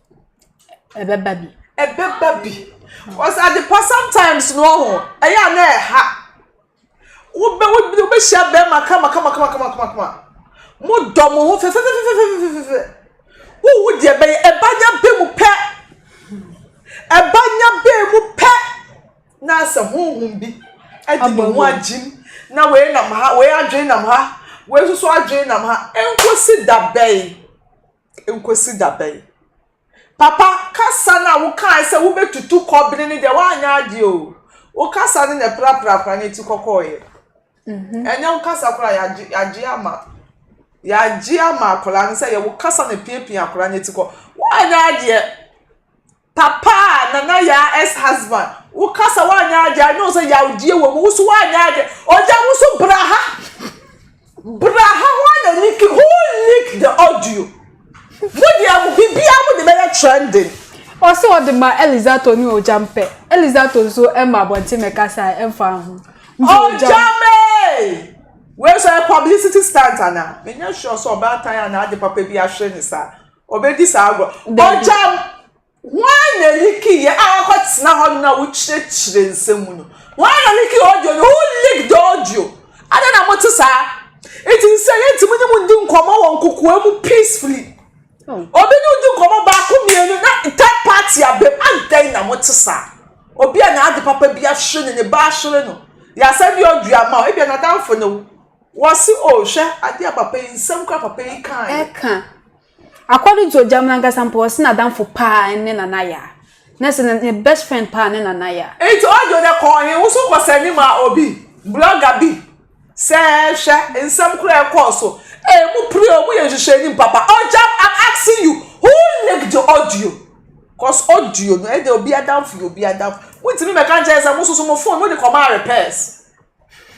Ɛbɛba bi. ɛbɛba bi. Cause adepa sometimes no ɔho ɛyɛ a na ɛha. Wobɛ wobɛhyia bɛrima kama kama kama kama kama kama. Mo dɔ mo ho fɛfɛfɛfɛfɛfɛfɛ. Wowu deɛ bɛyɛ ɛba nya bɛ mu pɛ. Ɛba nya bɛ mu pɛ. Na asɛ honhom bi ɛde ne ho agyim. Na wei nam ha, wei adwene nam ha, wei nso so adwene nam ha. Nkosi da bɛn? Nkosi da bɛn? Papa, kasa no a wokae sɛ wobɛtutu kɔbene no deɛ woanyɛ adeɛ o. Wo kasa no na ɛprapra akwadaa no ti kɔkɔɔeɛ. Mhm. Ɛnyɛ wo kasa koraa yɛagye yɛagye ama yɛagye ama akwadaa no sɛ yɛ wo kasa na epiapia akwadaa no ti kɔ. Woanyɛ adeɛ. Papa a Nana Yaa ex husband, wo kasa woanyɛ adeɛ. I know sɛ yawdie wɔ mu, wo so woanyɛ adeɛ. Ɔgya wo so bra ha. Bra ha hwan na leak who leak the audio mo deɛ mo bibia mo de bɛyɛ trending. Ɔse ɔde ma Elizato ne Ogyampɛ. Elizato nso ɛma abɔnten mɛkasa a ɛmfa ho. Nti Ogyam ee! Wei nso ɛyɛ publicity stunt anaa? Menyɛ sure sɛ ɔbaatan anaa ade papa bi ahwere ne saa. Ɔbɛdi saa agorɔ. Dabi. Ogyam! Hwan na leaky yɛ a wakɔ tena hɔ nom na wokyerɛkyerɛ nsɛm mu no? Hwan na leaky audio no? Who leaked the audio? Adɛn na mote saa? Nti sɛ yɛntumi ne mo ndi nkɔmmɔ wɔ nkokoa mu peacefully. Oh. Obi ne wo di nkɔmmɔ baako mmienu na third party abam adɛn na mote saa? Obi a n'ade papa bi ahwere no, ne ba ahwere no, yɛasɛn de ɔdua ma wo, ebia n'adamfo ne wo. Wɔse o hwɛ adeɛ a papa yi nsɛm koraa papa yi kaeɛ. Ɛka. According to Ogyam no ankasa mpo ɔse n'adamfo paa ne Nana Yaa. Na sɛ ne best friend paa ne Nana Yaa. Nti audio no ɛkɔɔ he? Wo so kɔ sɛne maa obi, blogger bi, sɛ hwɛ nsɛm koraa ɛkɔɔ so. Ee mo pere o, mo yɛ nhwehwɛnim papa. Ogyam I'm asking you, who leaked the audio? Cause audio no ɛde obi adamfo yɛ obi adamfo. Montumi mmɛka nkyerɛ sɛ mo soso mo phone mode kɔmaa repairs.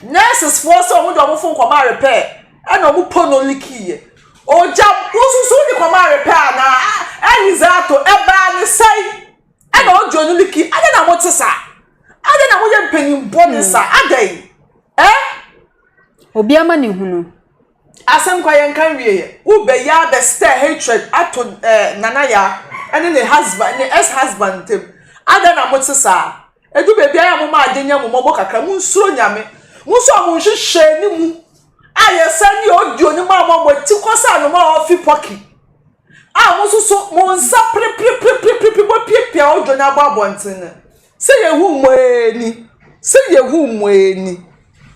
Nurses foɔ sɛ wɔn de wɔn phone kɔmaa repair ɛna wɔn po no leaky yɛ. Ogya wosusu wode kɔmaa repair anaa? Elizato ɛbaa ne sɛn ɛna audio no leaky adɛn na mote saa? Adɛn na moyɛ mpanyin bɔne saa? Adɛn? Eh? Obi ama ne hunu. Asɛm kwa yɛnka nwieɛ. Wo bɛ yaa bɛ stir hatred ato eh, Nana Yaa ɛne ne husband ne ex husband ntem. Adɛn na mote saa? Edu baabi a mo ma ade nyɛ mo mmɔbɔ kakra, monsuro Nyame. Mo nso a monhwehwɛ ne mu a yɛsan de audio no maa mo a mo ati kɔ sɛ anoma a ɔrefi pɔki a mo nso so mo nsa pereperepereperepere moapiapia audio no abɔ abɔnten no. Sɛ yɛhu mo ani, sɛ yɛhu mo ani.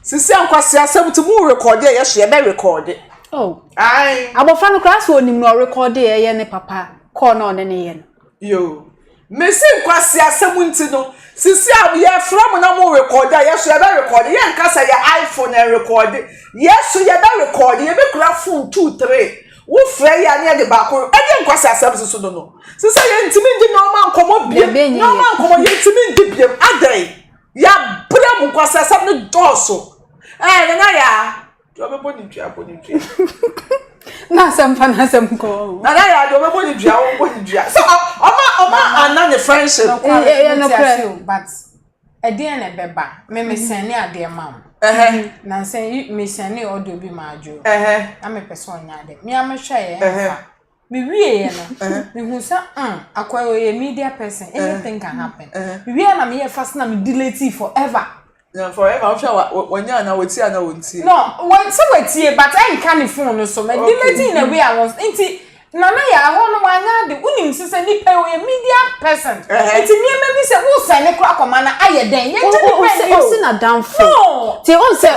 Sisi a nkwaseasɛm nti mo rekɔde a yɛso yɛbɛ rekɔde. Oh. Ae. Abɔfra no koraa sɛ onim na ɔrekɔde ɛyɛ ne papa kɔɔ na ɔne ne yɛ no. Yoo. Mese nkwaseasɛm nti no, sisi a yɛfrɛ mo na mo rekɔde a, yɛso yɛbɛ rekɔde. Yɛnka sɛ yɛ iPhone ɛrekɔde. Yɛso yɛbɛ rekɔde. Yɛbɛkura phone 2, 3. Wo frɛ yɛ a ne yɛde baako. Ɛdeɛ nkwaseasɛm soso no no. Sisi a yɛntumi ndi nneɛma nkɔmmɔ biem. Nneɛma nkɔmmɔ yɛntumi ndi biem. Adɛn? Yɛabrɛ mo nkwaseasɛm no dɔɔso. Ɛɛ, Nana Yaa. Deɛ ɔbɛbɔ ne dua bɔ ne dua. Na asɛm fa na asɛm kɔ. Nana yɛ adeɛ ɔbɛbɔ ne dua ɔbɔ ne dua. Sɛ ɔma ɔma ana ne friendship. Ɛyɛ nokorɛ. But ɛdeɛn na ɛbɛba me me sɛn ne adeɛ ma wo. Na sɛ me sɛn ne audio bi ma adwo. Na mepɛ sɛ ɔnyɛ adeɛ. Me a mehwɛ yɛ ɛmfa. Me wie yɛ no, me hu sɛ mm, akwa yɛ media person, anything can happen. Me wie na me yɛ fast na me delete forever. Na forever wohwɛ a wanya anaa watie anaa wɔntie? No, sɛ watie but ɛnka ne phone no so. Me delete in a way a wɔn nti Nana yɛ ɛhɔ no wanya ade. Wonim sɛ sɛ nipa yi ɔyɛ media person. Nti nneɛma bi sɛ wosɛn ne kora kɔma no ayɛ dɛn? Yɛngye nipa nni o. Ɔsi n'adamfo. No. Ti o sɛ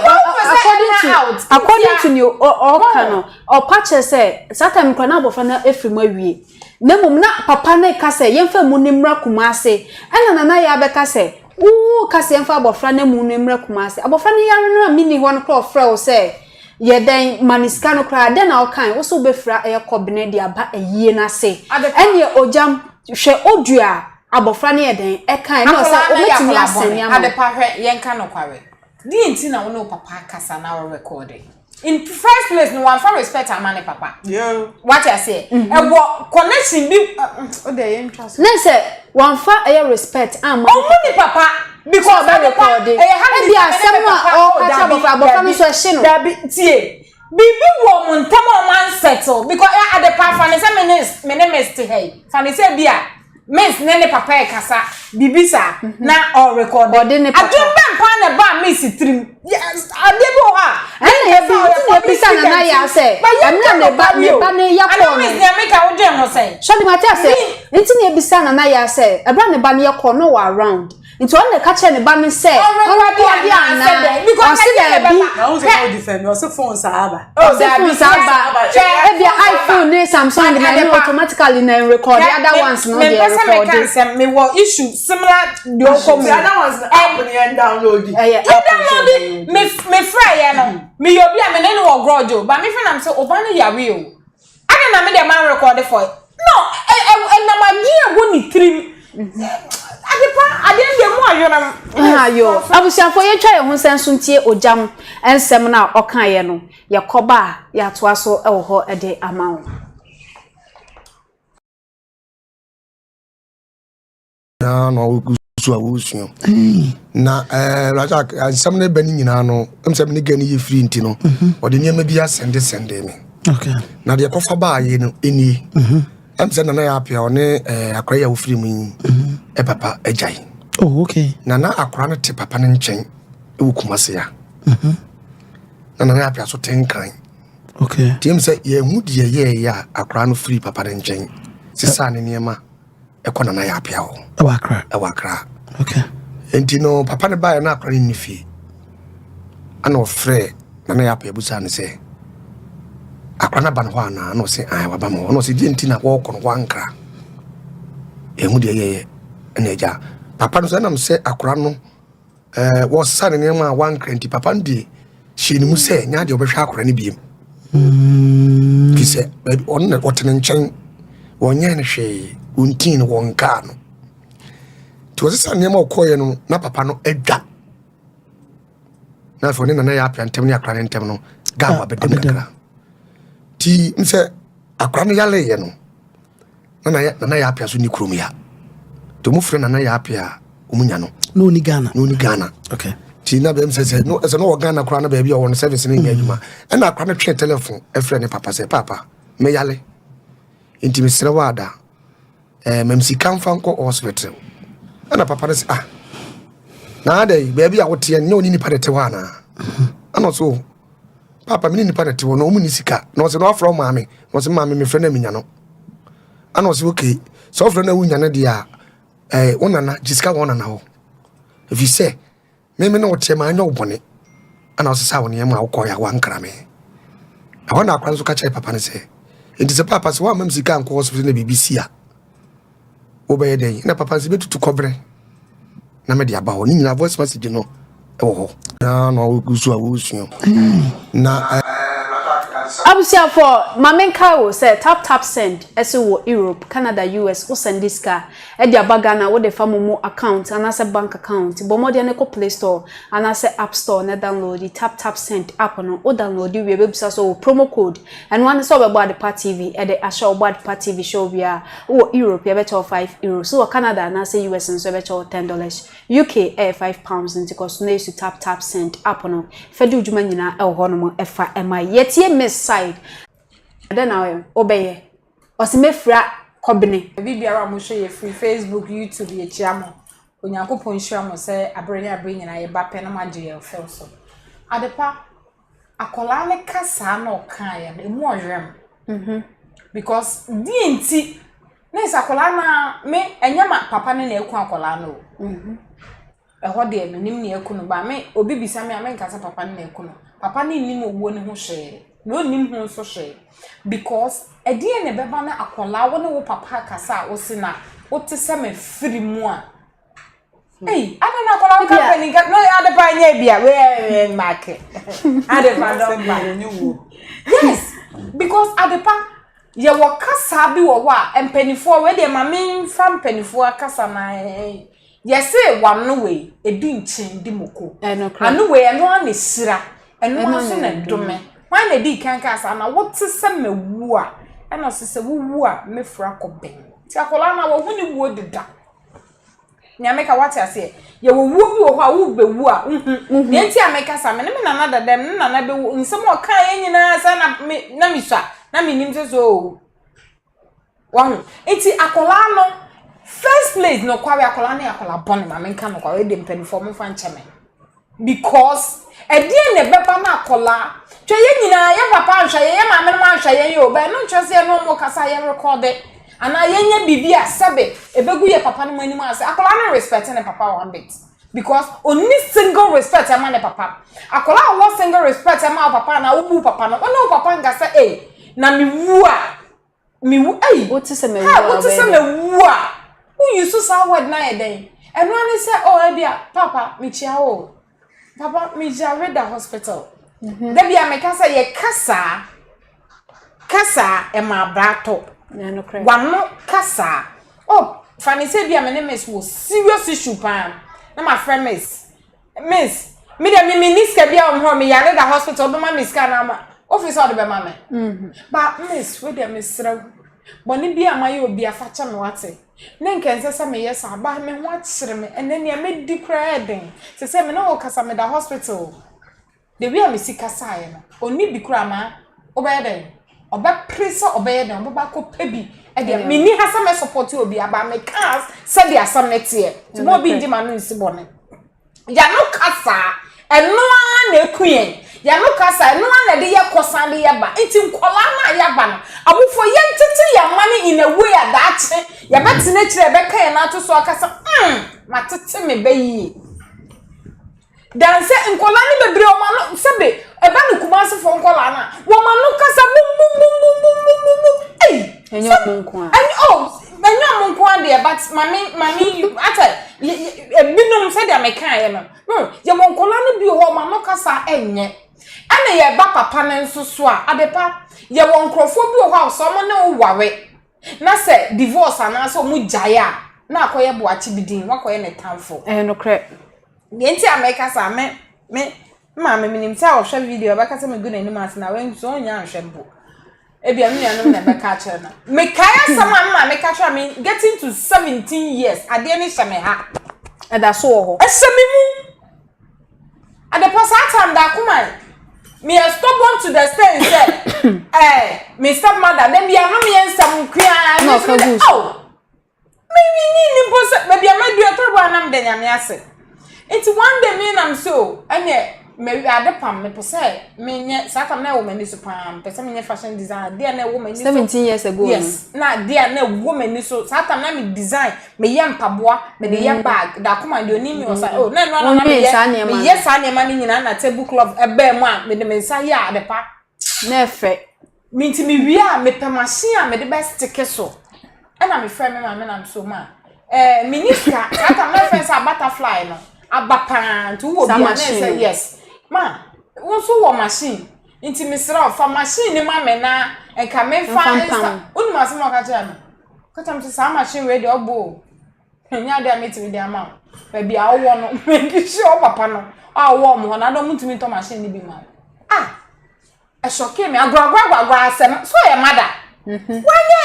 according to according to ne ɔka no ɔpa kyerɛ sɛ saa time kora na abɔfra no afiri mu awie. Na mmom na papa no ka sɛ yɛmfa mu no mmra Kumase. Ɛna Nana yɛ abɛka sɛ Wo ka sɛ yɛmfa abɔfra no amu no mmra Kumasi. Abɔfra no yare no a menni hɔ no koraa ɔfrɛ wo sɛ yɛ dɛn ma no sika no koraa dɛn na wokae? Wo sɛ wobɛfira ɛyɛ kɔbene de aba ayie no ase. Ɛneɛ ogyam hwɛ audio a abɔfra no yɛ dɛn ɛkae na ɔsɛ Akwadaa no yɛ wobɛtumi akwadaa asɛne bɔne. ama wo. Adepa hwɛ yɛnka nokware. Deɛ nti na wo ne wo papa akasa na wo rekɔɔde? In first place no wamfa respect ama ne papa. Wate aseɛ? Mhm. Ɛwɔ connection bi o deɛ yɛntwa so. Ne sɛ wamfa ɛyɛ respect ama. Ɔmu ne papa because ɔbɛ rekɔɔde. Ɛyɛ ha Ebi asɛm a ɔka kyerɛ abɔfra abɔfra no nso ɛhye no. Dabi tie biribi wɔ ɔmo ntam a ɔmo ansettle because ɛ adepa fa ne sɛ me ne me ne miss te ha yi fa ne sɛ bi a Miss ne ne papa rekasa biribi saa mhm. na ɔrekɔde. Ɔde ne papa. Adwene bɛn paa na ɛbaa Miss tirim. Adeɛ bi wɔ hɔ a. Ɛna ebi nti na ebisa nana yɛ asɛ. Ɛmina ne ba ne ba ne yɛ kɔɔ no. Ana Miss nea meka wo dwen ho sɛn. Sɔde ma te asɛ. Nti na ebisa nana yɛ asɛ. Ɛbra ne ba ne yɛ kɔɔ no wɔ around. Nti ɔno na ɛka kyerɛ ne ba no sɛ ɔrekɔde anaa ɔse daabi. Na wo sɛ ɔdi fɛn mi ɔse phone saa aba. Ɔse phone saa aba ebia iPhone ne Samsung na ɛno automatically na ɛrekɔde other ones no deɛ ɛrekɔde. Mempɛ sɛ meka nsɛm mewɔ issue similar deɛ ɔkɔ mu. Other ones no app no yɛn download. Ɛyɛ app nso. Me me frɛ yɛ no meyɛ obi a me ne no wɔ grudge o ba me fɛ nam sɛ ɔba no yare o. Adɛn na me deɛ man record for no ɛnam adeɛ a ɛwɔ ne tirim adepa adeɛ no deɛ mu ayɔnam. Ayo abusuafoɔ yɛtwa yɛn ho nsɛn so ntie ogyam nsɛm no a ɔkaeɛ no yɛkɔba a yɛatoa so wɔ hɔ de ama wo. nyinaa na ɔgu so a wɔresua na ɛɛ eh, razak nsɛm no bɛ no nyinaa no ɛm sɛ ne gɛ no yɛ firi nti no mhm. ɔde nneɛma bi asɛnde sɛnde me na deɛ kɔfa baayɛ no ɛnie mhm. ɛm sɛ nana yɛ apea ɔne ɛɛ eh, akora yi a wofiri mu yi mhm. ɛpapa agyae oh, okay. na na akora no te papa no nkyɛn ɛwɔ kumase a. Na Nana Appiah so te Nkran. Okay. Nti ɛmu sɛ yɛhu deɛ yɛɛyɛ a akwaraa no firi papa no nkyɛn sesaa ne nneɛma ɛkɔ Nana Yaa Appiah hɔ. Ɛwɔ Accra. Ɛwɔ Accra. Okay. Nti no papa no baeɛ na akwaraa no nni fie. Ana ɔfrɛ Nana Yaa Appiah busaa no sɛ akwaraa no aba no hɔ anaa? Ana ɔse ae waba me hɔ. Ana ɔse deɛ nti na wɔrekɔ no wankra. Yɛhu deɛ yɛyɛ ɛna agya papa no so ɛnam sɛ akwaraa no ɛɛ wɔsesa ne nneɛma a wankra nti papa no deɛ hyɛ ne mu sɛ nyɛ adeɛ ɔbɛhwɛ akora no biem mm. fi sɛ baabi ɔno na ɔte ne nkyɛn wɔnyɛ no hwee wɔntii no wɔnkaa no nti wɔsesa nneɛma ɔkɔɔeɛ no na papa no adwa na afei ɔne nana yɛ apea ntɛm ne akora no ntɛm no gap ah, abɛdam kakra nti sɛ akora no yaleeɛ no Nana yɛ Nana Yaa Appiah so ni kurom ya. Nti ɔmo frɛ Nana Yaa Appiah a ɔmo nya no. Na ɔni Ghana. Na ɔni Ghana. Okay. Nti na bɛm sɛ sɛ no sɛ no wɔ Ghana koraa na baabi a ɔwɔ no service no nyɛ adwuma. Mm. Ɛna akora no twee telephone ɛfrɛ ne papa sɛ papa meyale. Nti mesrɛ wo ada ɛɛ mam sika mfa nkɔ hospital. Ɛna papa no sɛ ah na adɛ baabi a woteɛ nyɛ ɔne nipa na ɛte hɔ anaa? Ɛna ɔsɛ o Papa me ne nipa na te hɔ na wɔn ni sika na ɔsɛ na wafrɛ wo maame na ɔsɛ maame mefrɛ na menya no ana ɔsɛ okay sɛ ɔfrɛ na wonya no deɛ a ɛɛ wo nana gye sika wɔ nana hɔ ɛfiri sɛ meme ne woteɛ ma anyɛ wo bɔne ana ɔsesa wo nneɛma a wokɔɛ a wankra me ɛhɔ na akora nso ka kyerɛ papa no sɛ nti sɛ papa sɛ woamma me sika ankɔ hospital na biribi si a wobɛyɛ dɛn na papa sɛ bɛtutu kɔberɛ na mede aba hɔ ne nyinaa voice message no ɛwɔ hɔ na na ɔgu so a wɔresua na Abusuafoɔ, ma menkae wo sɛ Tap Tap Send ɛso wɔ Europe, Canada, US, wo sɛnde sika ɛde aba Ghana wode fa momo account anaasɛ bank account, bɔ mmɔden na kɔ play store anaasɛ app store na downloadi Tap Tap Send app no, wo downloadi wie a ɛbɛbisa sɛ ɔwɔ promo code, ɛno ara ne sɛ wobɛbɔ Adepa TV ɛde ahyɛ wo, wobɔ Adepa TV hyɛ wo wie a, Wowɔ Europe yɛbɛkyɛ wo €5, wowɔ Canada anaasɛ US nso yɛbɛkyɛ wo $10, UK ɛyɛ £5 nti kɔ so na su tap tap send app no fa di wo dwuma nyinaa ɛwɔ hɔ nom ɛfa ɛma yɛtie Miss Side. Dɛn na wobɛyɛ? Ɔse mɛfira kɔbene. Baabi biara a mohwɛ yɛ firi Facebook, YouTube yɛkyia mo. Onyankopɔn nhyira mo sɛ abere ne abere nyinaa yɛba pɛ na moagye yɛn fɛw so. Adepa, Akwadaa no kasaa na ɔkaeɛ no, ɛmu ɔyerɛm. Mhm. Because deɛ nti, na sɛ akwadaa no a, me, ɛnyɛ ma papa no na ɛku akwadaa no o. Mhm. Ɛhɔ deɛ menim nea ɛku no ba me, obi bisa me a menka sɛ papa no na ɛku no. Papa no nnim owuo no ho hwee, na ɔnnim ho nso hwee. Because ɛdeɛn na ɛbɛba na akwadaa wo ne wo papa akasa a wose na wote sɛ mafiri mu a, Ei, ada na akwadaa nka panin ka no ade pa nyɛ bi a wei make ade pa dɔn ba. Yes, because ade pa yɛwɔ kasa bi wɔ hɔ a mpanimfoɔ wei deɛ ma memfa mpanimfoɔ akasa na yɛse wano wei edi nkyen di moko ano wei ɛno ara na esira ɛno ara nso na ɛdome hwan na edi kan kaa saa na wote sɛ mawu a ɛna ɔsɛ sɛ wowu a mɛfura kɔ bɛn ti akwadaa no a wɔho ne wuo deda. Nea meka wate aseɛ? Yɛwɔ wuo bi wɔ hɔ a wobɛwu a wohu. Nea nti a meka saa, me ne me nana dada, me ne nana bɛwu, nsɛm a ɔkaa yɛ nyinaa saa na me na mesua, na menim sɛ sɛ ɔwu. Wahu? Nti akwadaa no, first place nokware akwadaa no yɛ akwadaa bɔne, ma menka nokware, ɛde mpanimfoɔ momfa nkyɛ me. Because ɛdeɛn na ɛbɛba na akwadaa hwɛ yɛn nyinaa yɛn papa anhwɛ yɛn yɛn maame nom anhwɛ yɛn yɛ o bɛn no nkyerɛ sɛ yɛn ɔmo kasa yɛn rekɔde anaa yɛnyɛ biribi a sɛbe ɛbɛgu yɛ papa nom anim ase akwadaa no respect ne papa one bit because onni single respect ɛma ne papa akwadaa a ɔwɔ single respect ɛma wo papa anaa wobu papa no wo ne wo papa nkasa ee na mewu a mewu ei wote sɛ mawu a wote sɛ mawu a woyi so saa word no ayɛ dɛn ɛno ane sɛ oh ebi a papa mekyia wo papa meyare da hospital mhm. da bi a meka sɛ yɛka saa kasa ɛma abra tɔ wano kasa oh fa ne sɛ bi a me ne miss wɔ serious issue paa na mafrɛ miss Miss, me deɛ me menni sika biara wɔ me hɔ, me yare da hospital, wobɛma me sika anaa ma, wofi sɛ ɔde bɛma me. Mm-hmm. Ba, miss, wo deɛ mesrɛ wo, bɔne bi a mayɛ obi afa kyɛ me wate. Ne nka ɛnsɛ sɛ meyɛ saa, ba me ho akyere me, ɛnɛ nea mɛdi koraa yɛ den. Sɛ sɛ me ne wo kasa meda hospital. The way a mesi kasaeɛ no, ɔnni bi koraa ma wobɛyɛ dɛn? Ɔbɛpere sɛ ɔbɛyɛ dɛn? Ɔbɛba akɔpɛ bi ɛdeɛ. Menni ha sɛ mɛsupɔte obi aba, meka sɛdeɛ asɛm no teɛ. Nti mo obi ngye m'ano nsi bɔne. Yɛano kasa, ɛno ara na ɛku yɛn. Yɛn ano kasa, ɛno ara na ɛde yɛ kɔ san de yɛ ba. Nti nkwadaa no a yɛaba no, awofoɔ yɛntete yɛn mma no in a way a daakye yɛbɛtena akyire a yɛbɛka yɛn ato so aka sɛ, mm, matete me ba yie. Dan sɛ nkwadaa no bebree wɔn ano sɛbe ɛba no Kumasefoɔ nkwadaa no a wɔn ano kasa bum bum bum bum bum bum bum bum ei. Ɛnyɛ wɔn nko a. Ɛnyɛ oh ɛnyɛ wɔn nko a deɛ but maame maame atɛ ebinom sɛdeɛ mekaeɛ no hmm yɛwɔ nkwadaa no bi wɔ hɔ wɔn ano kasa ɛnyɛ ɛna yɛba papa no nso so a adepa yɛwɔ nkurɔfoɔ bi wɔ hɔ a sɛ wɔn ne wo ware na sɛ divorce anaasɛ wɔn gyae a na akɔyɛ boakye bi din wakɔyɛ ne tamfo. Ɛyɛ nokorɛ. Deɛ nti a meka saa, me, me, me maame menim sɛ ɔhwɛ video ɔbɛka sɛ megu n'anim ase na wei nso ɔnnya nhwɛ mpo. Ebia me nuanom na ɛbɛka akyerɛ no. Mekae asɛm a me maame ka kyerɛ me getting to 17 years, adeɛ no hyɛ me ha. Ɛda so wɔ hɔ. Ɛhyɛ me mu. Adepa saa time da akoma meyɛ stubborn to the extent sɛ eh, me stepmother da bia no meyɛ nsɛm nkoa. Na ɔka gu so. Oh, Me minnyi nni mpo sɛ baabi a madu ɛtɔ do a na meda Nyame ase. Nti one day me nam so o, ɛneɛ mawie ade pam, mepɛ sɛ menyɛ, saa tam na ɛwɔ m'ani so paa, mepɛ sɛ menyɛ fashion design, adeɛ a na ɛwɔ m'ani so. 17 years ago no. Yes, na adeɛ a na ɛwɔ m'ani so, saa tam na me design, meyɛ mpaboa, mede yɛ mm. bag, da akoma deɛ onim mi wɔ sa, oh, na ɛno ara na meyɛ, meyɛ saa nneɛma no nyinaa na table cloth ɛbɛn mu a mede me nsa yɛ ade pa. Na ɛfɛ. Me nti me wie a mepɛ machine a mede bɛ stick so ɛna me frɛ me maame na me so ma ɛɛ me ni sika saa tam na fɛn sɛ butterfly no aba paa nti wowɔ bi a na ɛsɛ yes ma wo nso wɔ machine nti mesrɛ wo fa machine ne ma me na nka memfa nsa wonim asɛm a ɔka kyerɛ me ka kyerɛ me sɛ saa machine wei deɛ ɔbɔ o ɛnyɛ adeɛ a mɛtumi de ama wo baabi a wowɔ no make sure wo papa no a wowɔ ɔmo hɔ no adɔm ntumi ntɔ machine no bi ma wo ah Ɛsɔkee me agorɔagorɔagorɔagorɔ asɛm so ɔyɛ mada mhm. wanyɛ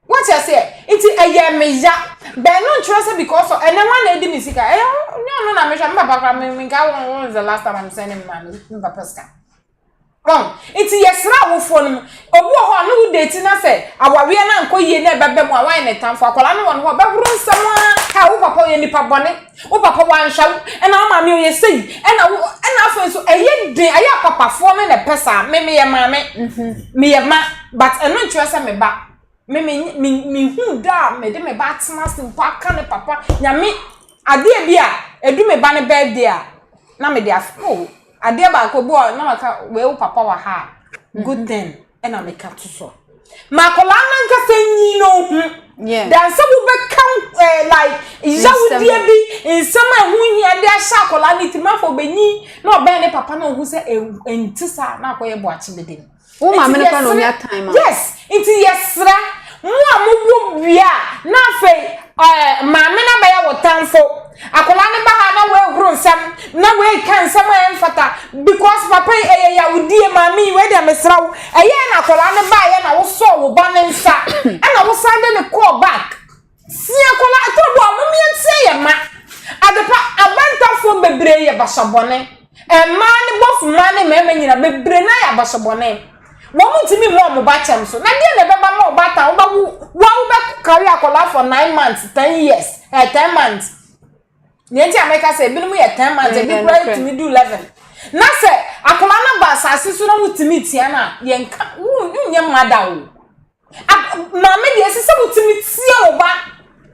wɔte aseɛ nti ɛyɛ me ya bɛn no nkyerɛ sɛ because of ɛnɛ wɔn na edi me sika ɛyɛ nyɛ ɔno na mehwɛ me papa kora me me nka wɔn wɔn the last time I'm sending me maame me papa sika wɔn nti yɛsrɛ awofoɔ no mu obi wɔ hɔ a ne wo date na sɛ awareɛ no ankɔ yie na ɛbɛbɛ mu a wayɛ ne tamfo akwadaa no wɔ no hɔ ɔbɛhoro nsɛm a ha wo papa ɔyɛ nipa bɔne Wo papa wanhwɛ wo, ɛna wo maame ɔyɛ sei, ɛna wo, ɛna afei nso ɛyɛ den, ɛyɛ apapafoɔ no na ɛpɛ saa. Me meyɛ maame, meyɛ ma, but ɛno nkyerɛ sɛ me ba. Me me me mehu da a mede me ba atena ase mpo aka ne papa. Nyame adeɛ bi a ɛdu me ba ne birthday a na mede af oh adeɛ baako bi wɔ na maka wei wo papa wɔ ha a good thing. ɛna meka to so ma akwadaa no ankasa nyi na ohu dan sɛ wobɛka eh, like yawdeɛ bi nsɛm a ɛho hia de ahyɛ akwadaa no tirim afɔ ɔbɛnyi na ɔbɛn ne papa na ohu sɛ ɛnti saa na akɔyɛ boakye bɛde mu wo maame no kora na onya time a yes nti yɛsrɛ mo a mowɔ wie a na afei ɛɛ maame no abɛyɛ wo tamfo Akwadaa no ba ha na wei horo nsɛm na wei ka nsɛm a ɛmfata because papa yi ɛyɛ yawudie maame yi wei deɛ mesrɛ wo ɛyɛ na akwadaa no baayɛ na wosɔɔ wo ba ne nsa ɛna wosan de ne kɔɔ back si akwadaa ɛtɔ do a mom yɛntie yɛ ma adepa abantafoɔ bebree yɛ basabɔne mmaa ne bɔfo mmaa ne mmarima nyina bebree na yɛ abasabɔne Wɔn ntumi mmɔ wɔn ba kyɛm so. Na deɛ na ɛbɛba ma ɔbaatan wobɛwo wo a wobɛkari akwadaa for nine months ten years ɛɛ eh, ten months. Nea nti a mɛka sɛ ebinom yɛ ten months ebi kura tumi du eleven. Na sɛ akwadaa no ba asase so na wotumi tia no a yɛn ka wonyɛ mada o. Maame deɛ ɛsɛ sɛ wotumi tie wo ba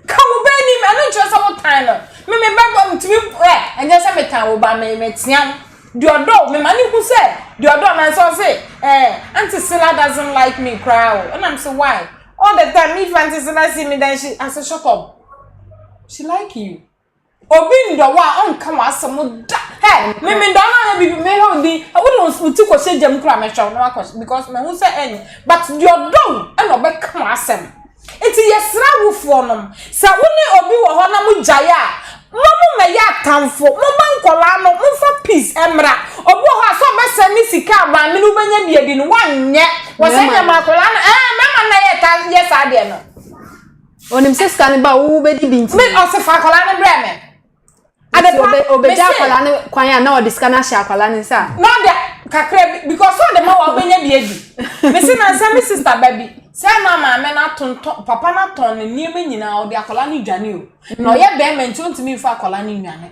ka wo ba anim ɛno nkyerɛ sɛ wotan no me me ba ba ntumi ɛ ɛnyɛ sɛ metan wo ba me metea wo deɛ ɔdɔ wo mema ne hu sɛ deɛ ɔdɔ na nso ɔse ɛɛ auntie Sila doesn't like me koraa o ɛna m sɛ why all the time if auntie Sila see me then she I say shut up she like you. Obi ndɔ wo a ɔnka w'asɛm da. Hɛ, me me ndɔ no ayɛ bibi mehwɛ wo din. Wo de wo ti kɔhyɛ gya mu koraa mɛhwɛ wo na wakɔ because mahu sɛ ɛnyɛ. But deɛ ɔdɔ wo ɛna ɔbɛka w'asɛm. Nti yɛsrɛ awofoɔ nom sɛ wo ne obi wɔ hɔ na mo gyae a mo mo mmɛyɛ atamfo. Momma nkɔlaa no momfa peace mmra. Obi wɔ hɔ a sɛ ɔbɛsɛn ne sika a maame no wobɛnya bi adi no wanyɛ. Wɔsɛ nyɛ ma akɔlaa no ɛɛ mɛma no na yɛ ta yɛ saa deɛ no. Onim sɛ sika no ba wo wobɛdi bi nti. Me ɔse fa akwadaa no brɛ me. Adepa obɛgya akwadaa no kwan a na ɔde sika no ahyɛ akwadaa no nsa. Na ɔde kakra bi because ɔde ma wa wobɛnya bi adi. Me se na nsa me sister ba bi sɛ na maame no atontɔn papa no atɔn ne nneɛma nyinaa ɔde akwadaa no dwane o. Na ɔyɛ bɛrima nti ɔntumi mfa akwadaa no nwane.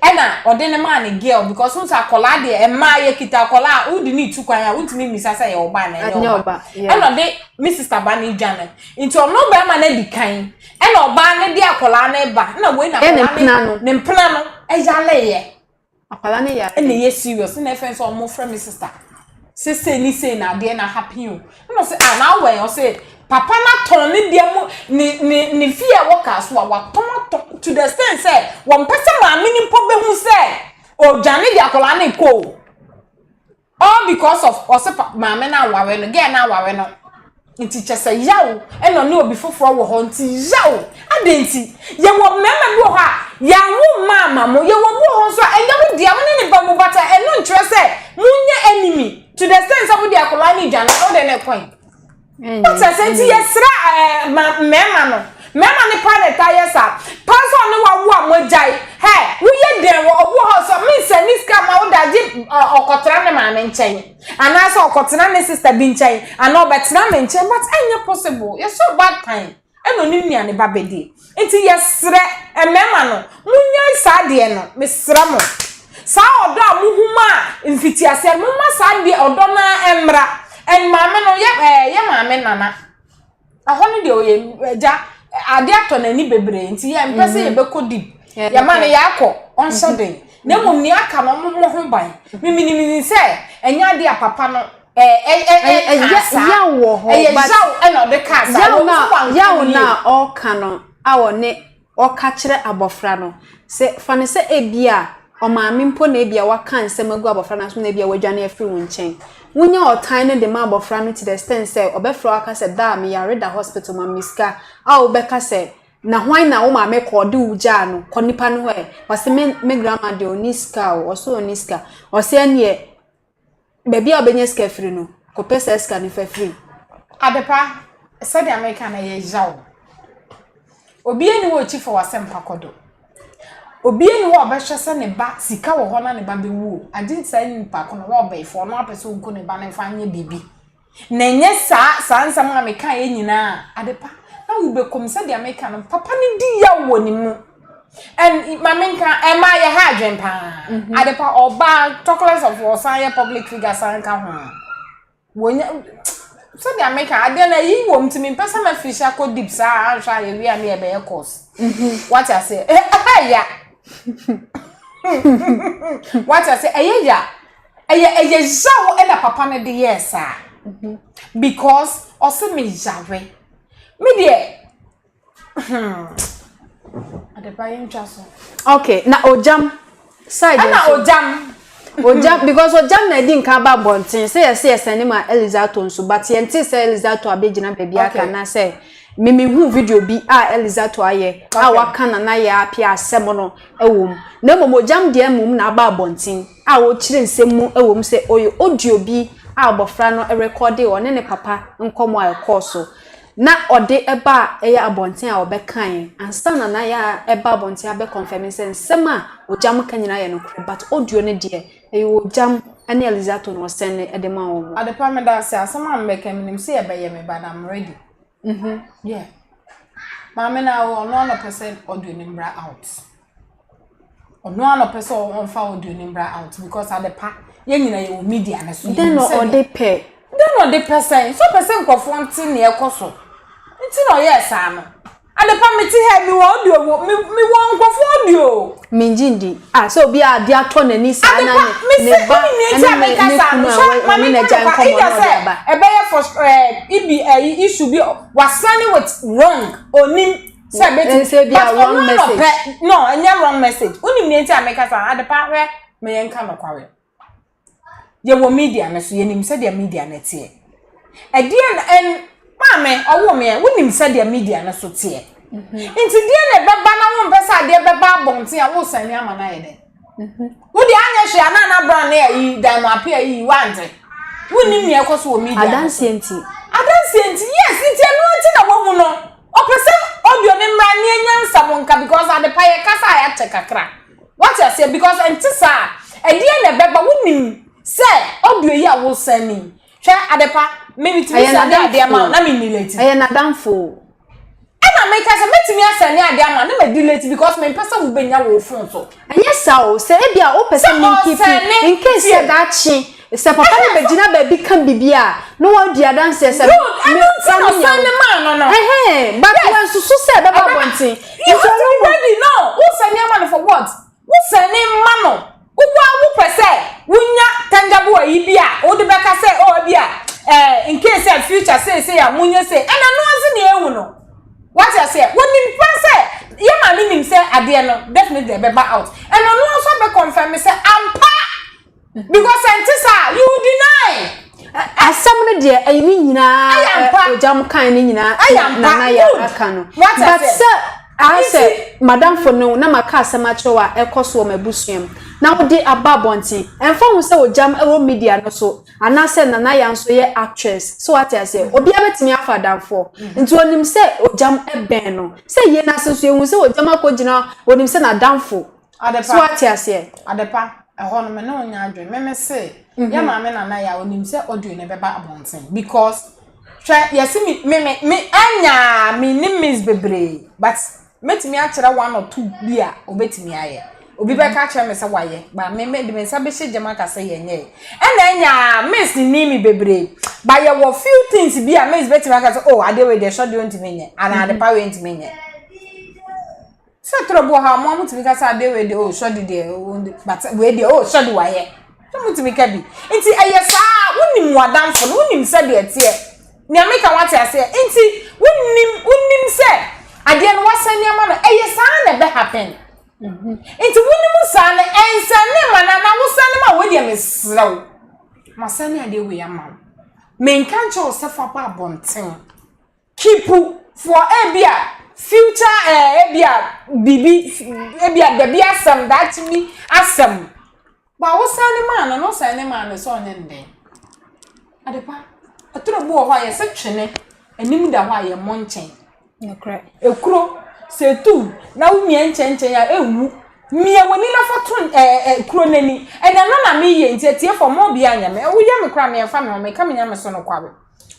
Ɛna ɔde no maa ne girl because wohu sɛ akwadaa deɛ mmaa yɛkita akwadaa a wode ne tu kwan a wontumi mmisa sɛ ɛyɛ wo ba anaa ɛnyɛ wo ba. Ɛna ɔde me sister ba no dwane. Nti ɔno bɛrima no adi kan ɛna ɔbaa no de akwadaa no ba na wei na akwadaa no ne mpena no ɛyaleeɛ. Akwadaa no yare. Ɛna ɛyɛ serious ɛna ɛfɛn sɛ ɔmo frɛ me sister. Sɛ sei ne sei na adeɛ na happen o. Ɛna ɔse ah na awɛn ɔse papa no atɔn ne deɛ mu ne ne ne fie a ɛwɔ kaa so a watɔn atɔn to the extent sɛ wɔmpɛ sɛ maame no mpo bɛhu sɛ ɔdwane de akwadaa no rekɔ o. All because of ɔse maame no aware no girl no aware no. Nti kyɛ sɛ yaw ɛna ɔne obi foforɔ wɔ hɔ nti yaw adɛn nti yɛwɔ mmarima bi wɔ hɔ a yɛanwo mma ama mo yɛwɔ bi wɔ hɔ nso a ɛnyɛ mo dea mo ne ne ba mu bata ɛno nkyerɛ sɛ monyɛ enemy to the extent sɛ wode akwadaa no dwane na wode ne kɔn wote sɛ nti yɛsrɛ ɛɛ ma mmarima no mmarima no paa na ɛta yɛ saa paa sɛ ɔne wawo a moagyae hɛ woyɛ dɛn wɔ obi wɔ hɔ sɛ mensɛ ne sika ma wode agye ɔkɔtena ne maame nkyɛn Anaasɛ ɔkɔtena ne sister bi nkyɛn anaa ɔbɛtena me nkyɛn but ɛnyɛ possible yɛsɛ ɔbaatan ɛna onim nea ne ba bɛdi nti yɛsrɛ mmarima no monyae saa deɛ no mesrɛ mo saa ɔdɔ a mohu ma mfitiaseɛ no momma saa deɛ ɔdɔ no ara mmra and maame no yɛ ɛɛ yɛ maame nana Ɛhɔ no deɛ ɔyɛ agya ade atɔ n'ani bebree nti yɛ mpɛ sɛ mhm. yɛbɛkɔ deep yɛma no yɛakɔ ɔnhyɛ mhm. den na mmom nea aka no ɔmo ho ban miminim sɛ ɛnyɛ ade a papa no ɛyɛ yaw wɔ hɔ ɛyɛ yaw ɛna ɔde kaa saa yaw na ɔka no a ɔne ɔka kyerɛ abɔfra no. Sɛ, fa no sɛ ebia ɔmaame mpo na ebia waka nsɛm agu abɔfra no asom na ebia wadwane afiri wo nkyɛn. Wonya ɔtan no de ma abɔfra no to the extent sɛ ɔbɛfrɛ wo aka sɛ daa meyare da hospital ma me sika a wobɛka sɛ na hwan na wo maame kɔ ɔde wo gyaa no kɔ nipa no hɔ ɛ. Ɔse me me grandma deɛ ɔnni sika o, ɔse ɔnni sika. Ɔse ɛneɛ Baabi a wobɛnya sika afiri no, kɔpɛ saa sika no fa firi. Adepa, sɛdeɛ meka no ɛyɛ yaw. Obiara nni hɔ a ɔkyi fa w'asɛmpa kɔ do. Obiara nni hɔ a ɔbɛhwɛ sɛ ne ba sika wɔ hɔ na ne ba bɛwu o. Agye saa nipa ko no, ɔbɛyifoɔ, ɔno apɛ sɛ ɔnku ne ba no mfa nyɛ biribi. Na ɛnyɛ saa saa nsɛm a mekaeɛ nyinaa a, adepa, na wobɛkɔ mu. Sɛdeɛ meka no, papa no di yaw wɔ ne mu. And ma menka, ɛmaa yɛ ha adwen paa. Mhm. Adepa, ɔbaa, talk less of ɔsan yɛ public figure san ka ho. Wɔnya, sɛdeɛ meka, adeɛ no ayi wɔ mu nti mempɛ sɛ mafiri akɔ deep saa anhwɛ a yɛwie a ne yɛbɛyɛ course. Mhm. Wate aseɛ? Ɛyɛ ya. Wate aseɛ? Ɛyɛ ya. Ɛyɛ ɛyɛ yaw ɛna papa no de yɛɛ saa because ɔse me yare me deɛ hmm adepa yɛ ntwa so. Okay na ogyam side ɛna ogyam ogyam because ogyam na ɛdi nka ba abɔnten sɛ yɛsɛ yɛsɛn ne ma Elizato nso but yɛn ti sɛ Elizato abɛgyina baabi aka na sɛ mimi hu video bi a Elizato ayɛ a waka nana yɛ apia asɛm no ɛwɔ mu na mmom ogyam deɛ mmom na aba abɔnten. a ɔrekyerɛ nsɛm mu wɔ mu sɛ ɔyɛ audio bi a abɔfra no rekɔɔdee ɔne ne papa nkɔmmɔ a ɛkɔɔ so na ɔde ba a ɛyɛ abɔnten a ɔbɛkaeɛ ansa na na yɛ ɛba abɔnten abɛ confirm sɛ nsɛm a Ogyam ka nyinaa yɛ nokorɛ but audio no deɛ ɛyɛ Ogyam ne Elizato na ɔsɛne de ma wɔn. Adepa meda ase asɛm a mebɛka menim sɛ yɛbɛyɛ me but I'm ready. Mhm. Yeah. Maame na ɔno ara na ɔpɛ sɛ audio no mbra out. Ɔno ara na ɔpɛ sɛ ɔmfa audio no mbra out because adepa yɛn nyinaa yɛwɔ media no so. Dɛn na ɔde pɛ? Dɛn na ɔde pɛ sɛn? Sɛ ɔpɛ sɛ nkurɔfoɔ nte nea ɛkɔ so nti na ɔyɛɛ saa no. Adepa mete ha mewɔ audio wɔ me mewɔ nkurɔfoɔ audio. Mengye ndi. Ah, sɛ obi a ade atɔ n'ani saa na ne ne ba ne ne ne kunu a wɔne n'agya nkɔmmɔ na ɔde aba. Ɛbɛyɛ for ɛɛ ibi ɛyi issue bi wasane with wrong onim sɛ ebetumi but ɔno na ɔpɛ no ɛnyɛ wrong message wonim nea nti a meka saa adepa hwɛ ma yɛnka nokware. Yɛwɔ media no so, yɛnim sɛdeɛ media no teɛ. Ɛdeɛ na ɛn maame ɔwoo me ɛ, wonim sɛdeɛ media no so teɛ. Mhm. Nti deɛ na ɛbɛba na wompɛ sɛ adeɛ bɛba abɔnten a wosan ni ama no ayɛ dɛn? Mhm. Wode anyɛ hwee anaa na bra ne ayi dan mu ape ayi wante. Wonim nea ɛkɔ so wɔ media no so. Adanseɛ nti. Adanseɛ nti yes nti ɛno nti na wahu no. Ɔpɛ sɛ audio ne mmra ne anya nsɛm nka because adepa yɛ kasa a yɛakyɛ kakra. Wate aseɛ because ɛnte saa a ɛdeɛn na ɛbɛba wonim sɛ audio yi a wosan yi hwɛ adepa me metumi sɛ adeɛ adeɛ ma wo na me relate. Ɛyɛ n'adamfo. Ɛna meka sɛ mɛtumi asɛne adeɛ ama na ma delete because mempɛ sɛ wobɛnya wɔ phone so. Ɛnyɛ saa o, sɛ ebia wopɛ sɛ Sɛ me nkeepi ɔsɛne in case tie. sɛ daakye sɛ papa no bɛgyina baabi ka biribi a na wadi adanseɛ sɛ Good, me ɛno nti na me nya ɔsɛne wo. maa no no. Ɛhɛn, but Yes. wansusu sɛ ɛbɛba Ɛbɛba. abɔnten. You Nti have to ɔno be mmom ready no. Wosɛne ama no for what? Wosɛne ma no. Wo ara wopɛ sɛ wonya tangible ayi bi a wode bɛka sɛ oh ebi a eh, in case sɛ future seesei a monyɛ sei. Ɛna ɛno ara nso na yɛhu no. Wate aseɛ? Wɔnim paa sɛ yɛ maame nim sɛ adeɛ no definitely ɛbɛba out. Ɛna ɔno ara nso abɛ confirm sɛ ampa. Because ɛnte saa you will deny. Asɛm no deɛ ɛyɛ ne nyinaa Ɛyɛ ampa. ogyam kan ne nyinaa Ɛyɛ ampa. nana yɛ Good. aka no. Wate But aseɛ? sɛ ayɛ sɛ Nti- madamfo no na maka asɛm akyerɛ wo a ɛkɔ so wɔ m'abusua mu na wode aba abɔnten ɛmfa ho sɛ ogyam ɛwɔ media no so anaasɛ nana yɛ nso yɛ actress so wate aseɛ obiara bɛtumi afa adamfoɔ nti onim sɛ ogyam ɛbɛn no sɛ yie no ase nso yɛhu sɛ ogyam akɔgyina onim sɛ n'adamfo Adepa, so wate aseɛ. Adepa, ɛhɔ no me ne wo nyɛ adwene. Me me se, mm -hmm. yɛ maame nana yɛ a onim sɛ audio no bɛba abɔnten because hwɛ yɛse me me me me anya me ne miss bebree but mɛtumi akyerɛ one or two bi a obɛtumi ayɛ obi bɛka akyerɛ me sɛ wayɛ ba me me de me nsa bɛhyɛ gyam aka sɛ yɛnyɛ ɛna anya miss ni mi bebree ba yɛwɔ few things bi a miss bɛtumi aka sɛ oh adeɛ wei deɛ sɔ deɛ ɔntumi nyɛ anaa adepa wei ntumi nyɛ. Sɛ toro bi wɔ hɔ a, mo a motumi ka sɛ adeɛ wei deɛ oh sɔde deɛ oh but wei deɛ oh sɔde wayɛ. Sɛ motumi ka bi. Nti ɛyɛ saa wonim w'adamfo no wonim sɛdeɛ ɛteɛ. Nea meka wate aseɛ. Nti wonim wonim sɛ adeɛ no wasan nneɛma no ɛyɛ saa na ɛbɛ happen. Mhm. Nti wonim saa no ɛnsɛne ma no anaa wosɛne ma wei deɛ mesrɛ wo. Masɛne adeɛ wei ama wo. Menka nkyerɛ wo sɛ fa ba abɔnten. Keep for ebia future eh, ebia biribi ebia dabi asɛm daakye bi asɛm. Ba wo san ne maa no no san ne maa no sɛ ɔnyɛ ne dɛn. Adepa ɛtoro bi wɔ hɔ a yɛsɛ twene anim da hɔ a yɛmmɔ nkyɛn. Nokorɛ. Ekuro sɛ etu na womia nkyɛnkyɛn a enwu. Mia w'ani na fa to ɛɛ ɛ kuro n'ani. Ɛnna no na meyɛ nti atiefoɔ mo obiara nyɛ me. Woyɛ me koraa meyɛmfa me ho meka me nyame so nokware.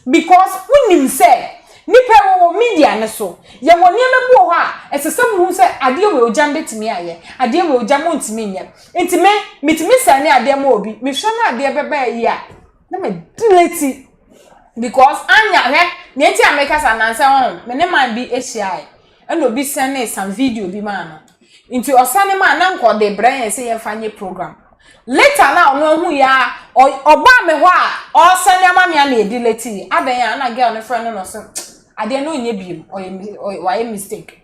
Because wonim sɛ nipa wɔ wɔ media no so yɛwɔ nneɛma bi wɔ hɔ a ɛsɛ sɛ muhu sɛ adeɛ wei ogya mbɛtumi ayɛ adeɛ wei ogya mo ntumi nyɛ nti me metumi sɛne adeɛ ma obi mehwɛ no adeɛ bɛba ayi a na me delete because anya hwɛ nea nti a meka sa nansa ho me ne man bi ahyiae ɛna obi sɛne some video bi maa no nti ɔsɛne maa na nka ɔde brɛ yɛn sɛ yɛmfa nyɛ program Later na ɔno ahu yɛ a ɔbaa me hɔ a ɔresɛne ama me a na yɛdi late yi adɛn a na girl no frɛ no na ɔsɛ adeɛ no ɔnyɛ biem ɔyɛ wayɛ mistake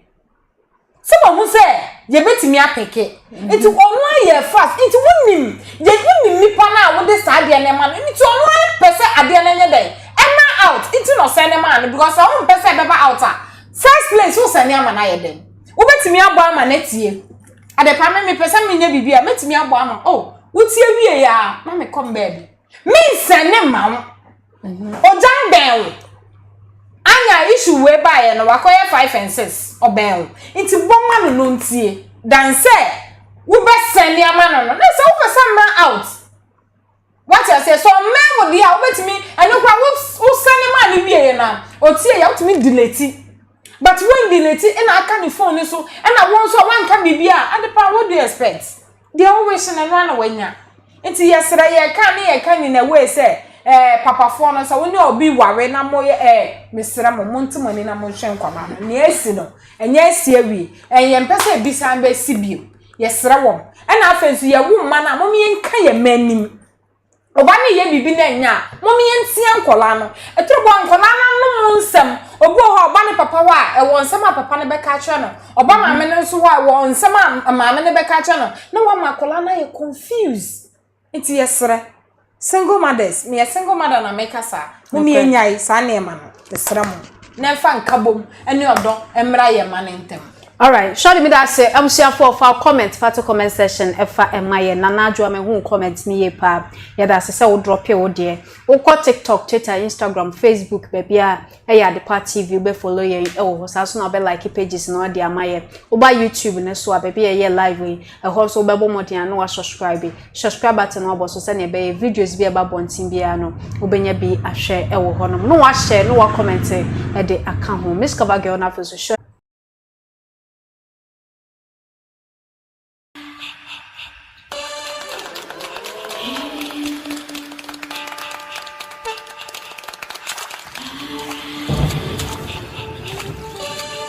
sɛ wahu sɛ yɛbɛtumi apeke nti ɔno ayɛ fast nti wonim yɛ wonim nipa no a wode saa adeɛ no ma no nti ɔno pɛ sɛ adeɛ no nyɛ dɛn ɛma out nti na ɔsɛne maa no because sɛ wompɛ sɛ ɛbɛba out a first place wosɛne ama no ayɛ dɛn wobɛtumi abɔ ama no atie Adepa me mepɛ sɛ menyɛ biribi a mɛtumi abɔ ama oh wotie wie ya na mekɔ m baabi mensɛne ma wo mhm. ogya mbɛn wo anya issue wei baeɛ no wakɔyɛ 5 and 6 ɔbɛn wo nti bɔ ma no no ntie dan sɛ wobɛsɛne ama no no na sɛ wopɛ sɛ mmra out Wate aseɛ? Sɛ ɔmmɛn wo deɛ a, wobɛtumi, ɛno koraa wo wosɛne maa no wieɛ no a, ɔtie yɛ, wotumi delete. But won delete ɛna aka ne phone no so, ɛna wo nso a wanka biribi a, ade paa what do you expect? Deɛ wo wish no ɛno ara na wanya. Nti yɛsrɛ yɛka ne yɛka nyina wei sɛ, eh, papafoɔ no sɛ wo ne obi ware na moyɛ eh, mesrɛ mo, monte mo ani na monhwɛ nkwadaa no. Nea asi no, ɛnyɛ asi awie. Ɛn yɛmpɛ sɛ ebi san bɛsi bio. Yɛsrɛ wɔn. Ɛna afei nso yɛwo mma no a, mom yɛnka yɛn mma anim. Ɔba no yɛ biribi na ɛnyɛ a, mom yɛntea nkɔlaa no. Ɛtoro bɔ nkɔlaa no anom nsɛm. Obi wɔ hɔ a, ɔba ne papa hɔ a, ɛwɔ nsɛm a papa no bɛka akyerɛ no. Ɔba maame no nso hɔ a, ɛwɔ nsɛm a maame no bɛka akyerɛ no. Na wama akɔlaa no ayɛ confused. Nti yɛsrɛ single mothers, meyɛ single mother na meka saa, mom yɛnyae saa nneɛma no, mesrɛ mo, na ɛmfa nkabom ne ɔdɔ mmra yɛn mma no ntam. Alright, shorty me da ase abusuafoɔ fa comment fa to comment section ɛfa ɛma yɛ Nana Adwoa me hu comment ne yie paa yɛda ase sɛ wo drop wo deɛ wokɔ TikTok, Twitter, Instagram, Facebook baabi a Ɛyɛ Adepa TV wobɛ follow yɛn wɔ hɔ saa nso na wobɛ like pages no de ama yɛn. Woba YouTube no so a baabi a yɛyɛ live yi ɛhɔ nso wobɛbɔ mmɔden a na wa subscribe. Subscribe button no abɔ so sɛnea ɛbɛyɛ videos bi a ɛba abɔnten biara no wobɛnya bi ahwɛ wɔ hɔnom. Na wa share na wa comment de aka ho. Miss Cover Girl no afei nso share.